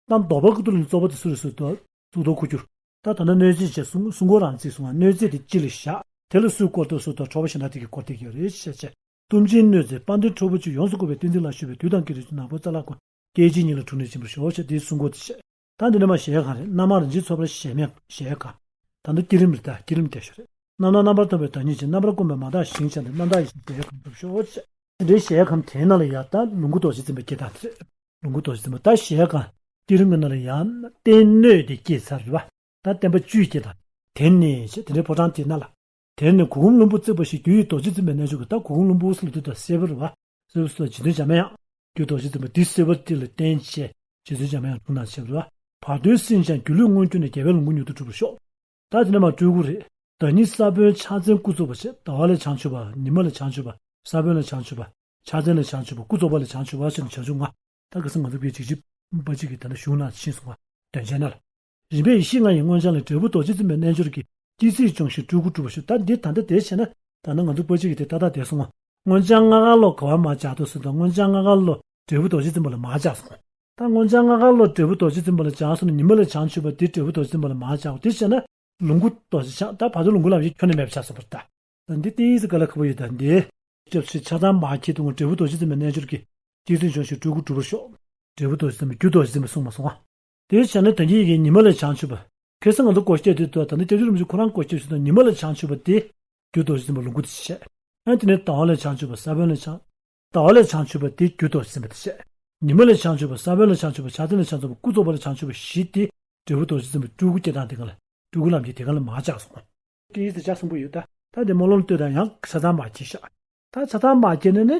གཏམ་བཟློག་པའི་སྐབས་ཐོག་ལ་གཙོ་བོ་དེ་སུ་རེད་ཟེར་ན་གཙུག་ཏོར་འཁོར་སྒྱུར། ད་ད་ལྟ་གནོད་འཚེ་བྱས། སྲུང་སྲུང་འཁོར་རང་བརྩིས་སོང་ང་། གནོད་འཚེ་དེ་དཀྱིལ་ལ་བཞག། དེ་ལ་སུས་བསྐོར་ཐུབ་སུ་ཐོག་ཁྲོ་བོ་གཞན་དག་དེ་གིས་བསྐོར་ཐུབ་ཀྱི་ཡོད་རེད་ཅེས་བཤད། གཏུམ་ཆེན་གནོད་འཚེ་དཔལ་ལྡན་ཁྲོ་བོ་བཅུ་ཡོངས་སུ་བསྐོར་བའི་བསྟན་འཛིན་ལ་ཞུགས་པའི། དུས་དང་སྐད་རིགས་ཀྱི་ནག་པོའི་རྩ་ལག་ཀུན། སྐད་ཅིག་ཉིད་ལ་འཁྲུགས་ནས་འབྱིང་བར་ཤོག་ཅེས་དེའི་སྲུང་འཁོར་དེ་བཤད། ད་འདི་ནས་མར་གཞལ་ཡས་ཁང་རེད། གནམ་དམག་རིན་ཆེན་ཚོགས་པ་ལ་གཞལ་མེད་གཞལ་ཡས་ཁང་། ད་ལྟ་བསྐྱེད་རིམ་རེད། ད་བསྐྱེད་རིམ་བསྡད་ཤོག་རེད། རྣམ་སྣང་རྣམ་པར་ཐར་པའི་བདག་ཉིད་ཅན། རྣམ་པར་བསྒོམས་པས་མ་དག་ཞིང་བྱས་ཏེ། རྣམ་དག་ཡེ་ཤེས་གཞལ་ཡས་ཁང་གྲུབ་ཤོག་ཅེས། དེ་འདྲའི་གཞལ་ཡས་ཁང་དེའི་ནང་ལ་ཡང་ད་ལོངས་སྐུ་རྡོ་རྗེ་འཛིན་པའི་སྐྱེ་སྟངས་དེ་རེད། ལོངས་སྐུ་རྡོ་རྗེ་འཛིན་པ། ད་གཞལ་ཡས་ཁང་བསྐྱེད་རིམ་གྱི་ནང་ལ་ཡང་བསྟན་གནོད་དེ་སྐྱེས་ཚར་རེད་པ། ད་བསྟན་པ་བཅུའི་སྐྱེ་སྟངས། དེ་ནས་ཅེས་དེ་འདྲའི་ཕོ་བྲང་དེའི་ནང་ལ། དེ་ནས་གུར་གུམ་ལྷུན་པོ་བརྩེགས་པ་ཞིག་རྒྱུ་ཡི་རྡོ་རྗེ་འཛིན་པའི་རྣལ་འབྱོར་གྱིས། ད་གུར་གུམ་ལྷུན་པོ་ཟེར་ལབ་དུས་ད་སེར་པོ་རེད་པ། སེར་པོ་ཟེར་ལ་རྗེ་བཙུན་འཇམ་དབྱངས། རྒྱུ་རྡོ་རྗེ་འཛིན་པ་འདི་སེར་པོ་དེ་ལ་བརྟེན་བྱས་རྗེ་བཙུན་འཇམ་དབྱངས་འཁྲུངས་གནང་བྱས་པ་རེད་པ། བར་དོའི་སེམས་ཀྱང་སྒྱུ་ལུས་མངོན་གྱུར་ནས། རྒྱལ་བའི་ལོངས་སྐུ་མྱུར་དུ་འགྲུབ་པར་ཤོག། ད་དེ་ནས་མར་སྤྲུལ་སྐུ་རེད། བདག་ཉིད་ས་བོན་ཕྱག་མཚན་སྐུ་རྫོགས་པ་ཞེས། ཟླ་བ་ལས་བྱང་ཆུབ་པ། ཉི་མ་ལས་བྱང་ཆུབ་པ། ས་བོན་ལས་བྱང་ཆུབ་པ། ཕྱག་མཚན་ལས་བྱང་ཆུབ་པ། སྐུ་རྫོགས་པ་ལས་བྱང་ཆུབ་པ་ཞེས་ནས་བྱང་ཆུབ་ལྔ། ད་ཁ་སང་ང་ཚོ་བོད་ཀྱི་འཇིགས་བྱེད་པ་གཅིག་གིས་ད་ལྟ་གཞུང་ནང་ཕྱིན་སོང་བ། དོན་ཆེན་ན་ལ། རིམ་པས་ཡེ་ཤེས་ལྔ་ཡི་མངོན་བྱང་ལས། འབྲས་བུ་རྡོ་རྗེ་འཛིན་པའི་རྣལ་འབྱོར་གྱིས། སྐྱེ་ཚིག་སྦྱོང་ཞིང་སྤྲུལ་སྐུ་འགྲུབ་པར་ཤོག། ད་འདི་ད་ལྟ་དེ་བྱས་ན་ད་ནི་ང་ཚོ་པ་གཅིག་གིས་དེ་ཏག་ཏག་བསྡད་སོང་ང་། མངོན་བྱང་ལྔ་ཀ་ལོ་ག་བ་མར་སྦྱར་འདུག་ཟེར་དུས། མངོན་བྱང་ལྔ་ཀ་ལོ་འབྲས་བུ་རྡོ་རྗེ་འཛིན་པ་ལ་མར་སྦྱར་སོང་། ད་མངོན་བྱང་ལྔ་ཀ་ལོ་འབྲས་བུ་རྡོ་རྗེ་འཛིན་པ་ལ་སྦྱར་སོང་ན། ཉི་མ་ལས་བྱང་ཆུབ་པ་དེ་འབྲས་བུ་རྡོ་རྗེ་འཛིན་པ་ལ་མར་སྦྱར་བ། དེ་བྱས་ན་ལོངས་སྐུ་རྡོ་རྗེ་འཆང་། ད་བར་དོའི་ལོངས་སྐུ་ལམ་གྱི་ཁྱོན་ནས་མེད་པ་ཆགས་སོང་བ་རེད་ད། ད་འདི་ཏོག་ཙམ་དཀའ་ལས་ཁག་པོ་ཡོད་ད་འདི། སྐྱབས་སུ་ཆ་ཚང་མར་ཁྱེར་དུས་འབྲས་བུ་རྡོ་རྗེ་འཛིན་པའི་རྣལ་འབྱོར་གྱིས། སྐྱེ་ཚིག་སྦྱོང་ཞིང་སྤྲུལ་སྐུ་འགྲུབ་པར་ཤོག། འབྲས་བུ་རྡོ་རྗེ་འཛིན་པ། རྒྱུ་རྡོ་རྗེ་འཛིན་པ་གསུངས་མ་སོང་ང་། དེ་བྱས་ན་ད་གིན་ཡི་གེ་ཉི་མ་ལས་བྱང་ཆུབ་པ། ཁ་སང་ང་ཚོ་སྒོ་ཕྱེ་དུས་ད་ལྟ་ནི་སྐྱབས་རྗེ་རིན་པོ་ཆེ་ཁོ་རང་སྒོ་ཕྱེ་ཞུས་དང་། ཉི་མ་ལས་བྱང་ཆུབ་པ་དེ་རྒྱུ་རྡོ་རྗེ་འཛིན་པ་ལོངས་སྐུ་དེ་བྱས། ཨ་དེ་ནས་ཟླ་བ་ལས་བྱང་ཆུབ་པ། ས་བོན་ལས་བྱང་། ཟླ་བ་ལས་བྱང་ཆུབ་པ་དེ་རྒྱུ་རྡོ་རྗེ་འཛིན་པ་དེ་བྱས། ཉི་མ་ལས་བྱང་ཆུབ་པ། ས་བོན་ལས་བྱང་ཆུབ་པ། ཕྱག་མཚན་ལས་བྱང་ཆུབ་པ། སྐུ་རྫོགས་པ་ལས་བྱང་ཆུབ་པ་བཞི་དེ་འབྲས་བུ་རྡོ་རྗེ་འཛིན་པ་སྤྲུལ་སྐུ་སྐྱེ་སྟངས་དེ་ག་ལ། སྤྲུལ་སྐུ་ལམ་གྱི་དེ་ག་ལ་མར་སྦྱར་སོང་། ཏོག་ཙམ་ཆ་ཚང་པོ་ཡོད་ད། ད་དེ་སྨོན་ལམ་བཏོན་དང་ཡང་ཆ་ཚང་མར་ཁྱེར་ཤག། ད་ཆ་ཚང་མར་ཁྱེར་ནས་ནི་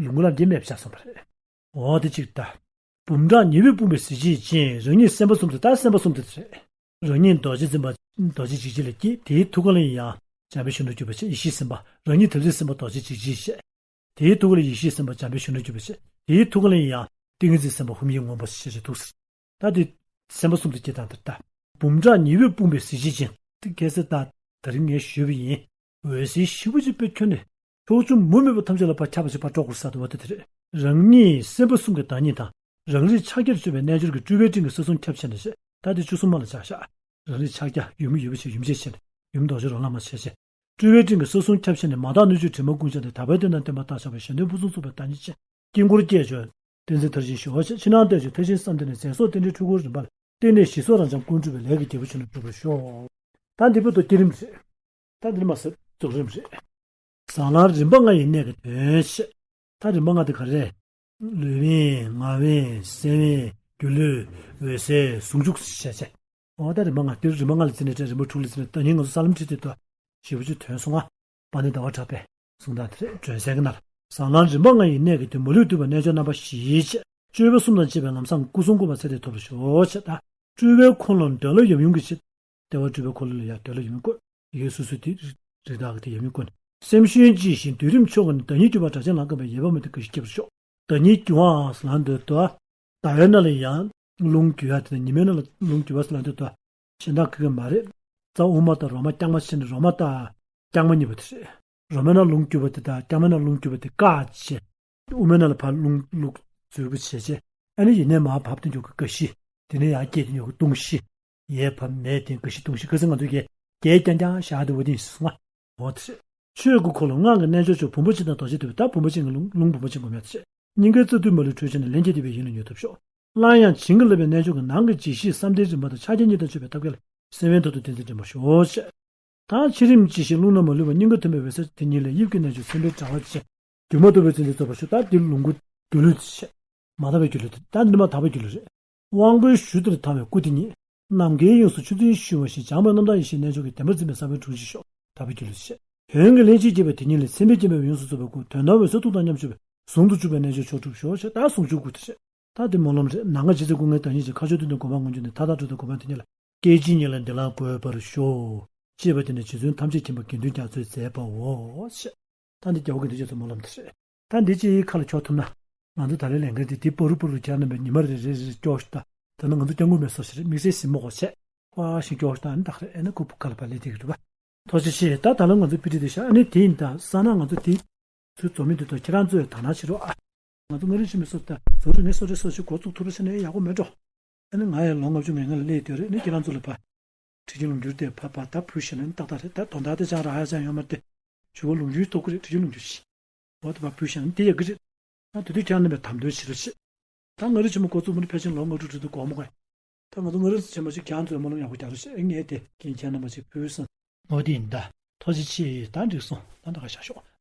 ལོངས་སྐུ་ལམ་གྱི་མེད་པ་ཆགས་སོང་བ་རེད། འོ་དེ་གཅིག་ད། འབུམ་ཕྲག་ཉི་འོད་སྤུངས་པའི་གཟི་བརྗིད་ཅན། རང་ཉིད་སེམས་དཔའ་གསུམ་དེ། ད་སེམས་དཔའ་གསུམ་དེ་རེད། རང་ཉིད་རྡོ་རྗེ་འཛིན་པ་རྡོ་རྗེ་འཇིགས་བྱེད་ལ་སྐྱེས། དེའི་ཐུགས་ཀ་ལ་ཡང་འཇམ་དཔལ་གཞོན་ནུར་གྱུར་པ་བྱས། ཡེ་ཤེས་སེམས་དཔའ། རང་ཉིད་དམ་ཚིག་སེམས་དཔའ་རྡོ་རྗེ་འཇིགས་བྱེད་བྱས། དེའི་ཐུགས་ཀ་ལ་ཡེ་ཤེས་སེམས་དཔའ་འཇམ་དཔལ་གཞོན་ནུར་གྱུར་པ་བྱས། དེའི་ཐུགས་ཀ་ལ་ཡང་ཏིང་ངེ་འཛིན་སེམས་དཔའ་ཧཱུྃ་ཡིག་སྔོན་པོ་ཞེས་བྱའི་ཐུགས་སུ། ད་དེ་སེམས་དཔའ་གསུམ་དུ་སྐྱེ་སྟངས་དེ་ལྟ། འབུམ་ཕྲག་ཉི་འོད་སྤུངས་པའི་གཟི་བརྗིད་ཅན། དེ་ཁ་སང་ད་དེ་རིང་ངས་ཞུས་པ་ཡིན། འོད་ཟེར་ཞེ་པོ་ཅིག་དཔེ་ཁྱོན་ནས། ཕྱོགས་བཅུ་མུ་མེད་པ་ཐམས་ཅད་ལ་ཕར་ཁྱབ་པ་ཞིག་ཕར་སྤྲོ་དགོས་ས་དུ་བ་དེ་དེ་རེད། རང་ཉིད་སེམས་དཔའ་གསུམ་གྱི་བདག་ཉིད་དང་། རང་རིག་ཕྱག་རྒྱར་སྤྱོད་པའི་རྣལ་འབྱོར་གྱིས་སྤྲུལ་པའི་སྤྲིན་གྱི་ས་གསུམ་ཁྱབ་ཕྱིན་ནས་བྱས། ད་དེ་བཅུ་གསུམ་མ་ལ་ཆགས་ཤག། རང་རིག་ཕྱག་རྒྱ་ཡོད་མི་ཡོད་པ་བྱས། ཡུམ་ཆེན་བྱས་ནས་ཡུམ་རྡོ་རྗེ་རོ་ལངས་མ་བྱས་བྱས། སྤྲུལ་པའི་སྤྲིན་གྱི་ས་གསུམ་ཁྱབ་ཕྱིན་ནས། མ་དག་སྣོད་བཅུད་དྲི་མ་ཀུན་སྦྱངས་ཏེ། དག་པའི་དོན་དང་ལྡན་པ་བརྟག་བཞག་པའི། གཞན་དོན་ཕུན་སུམ་ཚོགས་པའི་བདག་ཉིད་ཅན། དཀྱིལ་འཁོར་བསྐྱེད་མཆོག་བསྟན་འཛིན་མཐར་ཕྱིན་ཤོག་ཅེས། ཕྱི་ནང་བལྟ་ཞིང་མཐར་ཕྱིན་བསམ་གཏན་ནས། གཟན་སོགས་རྟེན་འབྲེལ་འཁྲུལ་འཁོར་རིམ་པར་བརྟེན་ནས། ཞི་སོགས་རང་འབྱམས་ཀུན་འཁྲུལ་པའི་ལས་ཀྱི་རྒྱལ་པོ་ཆེན་པོར་གྱུར་པར་ཤོག། ད་འདི་བར་དུ་བསྐྱེད་རིམ་རེད། ད་འདི་མ་ཟད་རྫོགས་རིམ་རེད། ཟབ་ལམ་རིམ་པ་ལྔ་ཡི་གནད་ཀྱི་དོན་བཤད། ད་རིམ་པ་ལྔ་དེ་ག་རེ་རེད། ལུས་དབེན། ངག་དབེན། སེམས་དབེན། སྒྱུ་ལུས། འོད་གསལ། ཟུང་འཇུག་ཞེས་བྱ། འོ་ད་རིམ་པ་ལྔ་དེ་རིམ་པ་ལྔ་ལ་བརྩིས་ནས་བྲལ། རིམ་པ་དྲུག་ལ་བརྩིས་ནས། ད་ནི་ང་ཚོ་ས་ལམ་ཁྲིད་དེ་དུ་ཞེ་པོ་ཅིག་ཐོན་སོང་ང་། པ་ཎི་ཟླ་བ་གྲགས་པས་གསུང་སྟངས་དེ་རེད། སྒྲོན་གསལ་གྱི་ནང་ལ། ཟབ་ལམ་རིམ་པ་ལྔ་ཡི་གནད་ཀྱི་དོན། མ་ལུས་འདུས་པའི་རྣལ་འབྱོར་རྣམ་པ་བཞིའི་ཆེད། སྤྱོད་པ་གསུམ་དང་བཅས་པའི་ལམ་བཟང་སྐུ་གསུམ་བསྒོམ་པ་ཚེ་འདིར་ཐོབ་པར་ཤོག་ཅེས་དང་། སྤྲུལ་པའི་འཁོར་ལོ་འདོད་ལྷ་ཡབ་ཡུམ་གྱི་ཆེད། ལྟེ་བ་སྤྲུལ་པའི་འཁོར་ལོ་ལ་ཡང་འདོད་ལྷ་ཡབ་ཡུམ་བཀོད། ཡི་གེ་སོ་སོའི་དེ་རིགས་དག་གི་དེ་ཡབ་ཡུམ་བཀོད་ནས། སེམས་ཤུགས་ཆེ་ཞིང་སྡུད་རིམ་ཆོ་ག་ནི། བདག་ཉིད་འགྱུར་བ་དྲག་ཅན་ལམ་བསྒོམས་པས། ཡེ་བ་མེད་དེ་དགའ་བཞི་སྐྱེ་བར་ཤོག། བདག་ཉིད་འགྱུར་བའང་ཟེར་ལབ་འདོད་དོ། ཟླ་བའི་ནང་ལ་ཡང་རླུང་རྒྱུ་བ་དེ་དང་ཉི་མའི་ནང་ལ་རླུང་རྒྱུ་བ་ཟེར་ལབ་འདོད་དོ། གཞན་དག་གི་གི་མ་རེད། རྩ་དབུ་མ་དང་རོ་མ་རྐྱང་མ་བྱས་ནས། རོ་མ་དང་རྐྱང་མ་གཉིས་པོ་དེ་རེད། རོ་མའི་ནང་རླུང་རྒྱུ་བ་དེ་དང་རྐྱང་མའི་ནང་རླུང་རྒྱུ་བ་དེ་བཀག་བྱས། དབུ་མའི་ནང་ལ་ཕར་རླུང་རླུང་འཛུལ་པོ་བྱས་བྱས། ཨ་ནི་ཡེ་ནས་མར་བབས་དེ་ཉོ་གི་དགའ་བཞི། དེ་ནས་ཡར་སྐྱེས་དེ་ཉོ་གི་ལྟུང་བཞི། ཡར་བབས་མར་དེ་དགའ་བཞི་ལྟུང་བཞི། ཁ་སང་ང་ཚོ་གིས་ རྒྱས་རྐྱང་རྐྱང་བཞག་དེ་འོ་དེ་ཡིན་ཟེར་སོང་ང་། འོ་དེ་རེད། ཆོས་སྐུ་འཁོར་ལོ་སྔགས་ཀྱི་རྣལ་འབྱོར་མཆོག་བུམ་པ་ཅན་དང་རྡོ་རྗེ་ཐེག་པའི་ད་བུམ་པ་ཅན་གྱི་ལུང་ལུང་བུམ་པ་ཅན་སྒོམ་ཡག་དེ་བྱས། སྙིང་གའི་རྩ་མདུད་མ་ལུས་ཁྲོས་བྱས་ནས། ལན་གཅིག་བརྡིབས་པས་ཡིད་ལ་མྱུར་ཐོབ་ཤོག་སླར་ཡང་བྱིན་གྱིས་བརླབས་པའི་རྣལ་འབྱོར་གྱིས། ནང་གི་འཇིགས་ཞིའི་བསམ་གཏན་རིམ་པ་དང་། ཕྱག་རྒྱ་གཉིས་དང་མཆོད་པའི་ཐབས་མཁས་ལ། སེམས་དབེན་ཐོག་ཏུ་བསྟན་འཛིན་འདྲེན་པར་ཤོག་ཅེས། ད་ཕྱི་རིམ་ཇི་བཞིན་རླུང་རྣམས་མ་ལུས་པ། སྙིང་ག་ཐིམ་པའི་འོད་ཟེར་དེ་ཉིད་ལས། དབྱིབས་ཀྱི་རྣལ་འབྱོར་མཚན་དཔེའི་དྲ་བ་ཅན། སྒྱུ་མ་ལྟ་བུའི་མཚན་ཉིད་རྫོགས་པར་ཤོག་ད་འདི་ལུང་གི་སྒྱུ་ལུས་དེ་བྱས། མ་དག་པའི་སྒྱུ་ལུས་དེ། ད་འདི་མ་དག་པའི་སྒྱུ་ལུས་རེད། དབང་པོའི་གཞུ་དེར་དྭངས་པའི་སྐུ་དེ་ཉིད། ནམ་མཁའི་དབྱིངས་སུ་ཆུ་འཛིན་ཞུ་བ་བཞིན། སྦྱངས་པའི་རྣམ་དག་ཡེ་ཤེས་རྣལ་འབྱོར་གྱིས། བདེན་པར་འཛིན་པའི་བསམ་པའི་གྲོགས་བྱེད་ཤོག་དག་པའི་སྒྱུ་ལུས་བྱས། དོན་གྱི་ལྷན་ཅིག་སྐྱེས་པ་དེ་ཉིད་ལས། སེམས་དཔའི་སྐྱེ་མེད་པ་ཡོངས་སུ་རྫོགས་པའི་སྐུ། དོན་དམ་འོད་གསལ་ཐུགས་དམ་མཉམ་སྤྱོད་པའི། ཟུང་དུ་འཇུག་པའི་རྣལ་འབྱོར་མཆོག་སྒྲུབ་ཤོག་ཅེས། ད་ཟུང་འཇུག་སྐུ་དེ་བྱས། ད་འདི་སྨོན་ལམ་རེད། ནམ་མཁའ་རྗེ་བཙུན་སྐུ་ལྔའི་བདག་ཉིད་ཀྱིས། མཁའ་སྤྱོད་ཀུན་ཏུ་སྒོམ་པ་མངོན་གྱུར་ནས། མཐའ་དག་སྤྲོས་བྲལ་གོ་འཕང་དོན་གཉེར་ལ། སྐད་ཅིག་ཉིད་ལ་འདི་ལ་འགོད་པར་ཤོག་ཅེས་པ་དེ་ནི། རྗེ་བཙུན་ཐམས་ཅད་མཁྱེན་པ་དགེ་འདུན་རྒྱ་མཚོས་མཛད་པའོ་ཞེས། ད་འདི་རྒྱལ་བ་དགེ་འདུན་རྒྱ་མཚོའི་སྨོན་ལམ་དེ་རེད། ད་འདི་ཅིག་ཁ་ལ་འཁྱོག་ཐུབ་ན། ང་ཚོ་ད་ལོའི་ལས་འགན་དེ་དེ་པོ་རུ་པོ་རུ་རྒྱག་ན་མེད། ཉི་མ་རེ་རེ་རེ་སྐྱོག་ཤོག་ད་ད་ནི་ང་ཚོ་སྐྱོ་དགོས་མེད་བཟོ་ཞིག་རེད། དམིགས་བསལ་ཞིབ་མོ་གོ་བྱས། ཧྥ་ཞིག་སྐྱོག་ཤོག་ད་ནི་ད་ག་རེ་ཨེ་ན་ཁུ་བུ་ཁ་ལ་པ་ལས་དེ་གི་རུ་བ། ཐུགས་རྗེ་ཆེ། ད་ད་ལོ་ང་ཚོ་པི་ཏི་དེ་ཤ་ཨ་ནི་དེ་ཡིན། ད་ས་ན་ང་ཚོ་དེ་ཚོའི་རྫོང་མི་འདི་དང་ཁྱེད་རང་ཚོས་དག་སྣང་བྱེད་རོགས་ཨ། ང་ཚོ་མངའ་རིས་ཆེན་མོའི་སོ་ད་བཟོ་རིག་ནས་སོ་རེ་སོ་ཞིག་འགོ་བཙུགས་ཐུབ་རེ་བྱས་ན་ཡག་པོ་མེད་འགྲོ། ཨ་ནི་ང་ཡང་ལོ་ལྔ་བཅུ་ང་ལྔ་ལ་སླེབས་དུས་རེད། ཨ་ནི་ཁྱེད་རང་ཚོ་ལ་ཕ། ཁྲིད་ཀྱི་ལུང་སྒྱུར་དེ་ཕ་ཕ་ད་བུ་ཞིག་ན་ནི་ཏག་ཏག་རེད། ད་དོན་དག་དེ་ཅང་རག་ཡ་ཅང་ཡོད་མ་རེད་དེ། ཞུ་བ་ལུང་སྒྱུར་ཐོབ་ཀྱི་རེད། ཁྲིད་ཀྱི་ལུང་སྒྱུར་ཞིག་འོ་དེ་ཕ་བུ་ཞིག་ན་ནི་དེ་ཡག་གི་རེད། ད་དེ་དུས་ཁྱེད་རང་རྣམ་པས་དམ་དོན་བྱེད་རོགས་བྱེད། ད་མངའ་རིས་ཆེན་མོ་འགོ་བཙུགས་མ་ནི་ཕལ་ཆེར་ལོ་ལྔ་དྲུག་ཁྲི་འདུག་གོ་མོ་ག་ད་ང་ཚོ་མངའ་རིས་ཆེན་མོ་ཞིག་ཁྱེད་རང་ཚོས་སྨོན་ལམ་ཡག་པོ་རྒྱག་རོགས་བྱེད། ཨེ་ངས་དེ་རྒན་ཁྱེད་རྣམ་པ་ཞིག་ཕུལ་སོང་། འོ་དེ་ཡིན་ད། ཐུགས་རྗེ་ཆེ། ད་འགྲིག་སོང་། ད་ད་ག་བཞག་ཤོག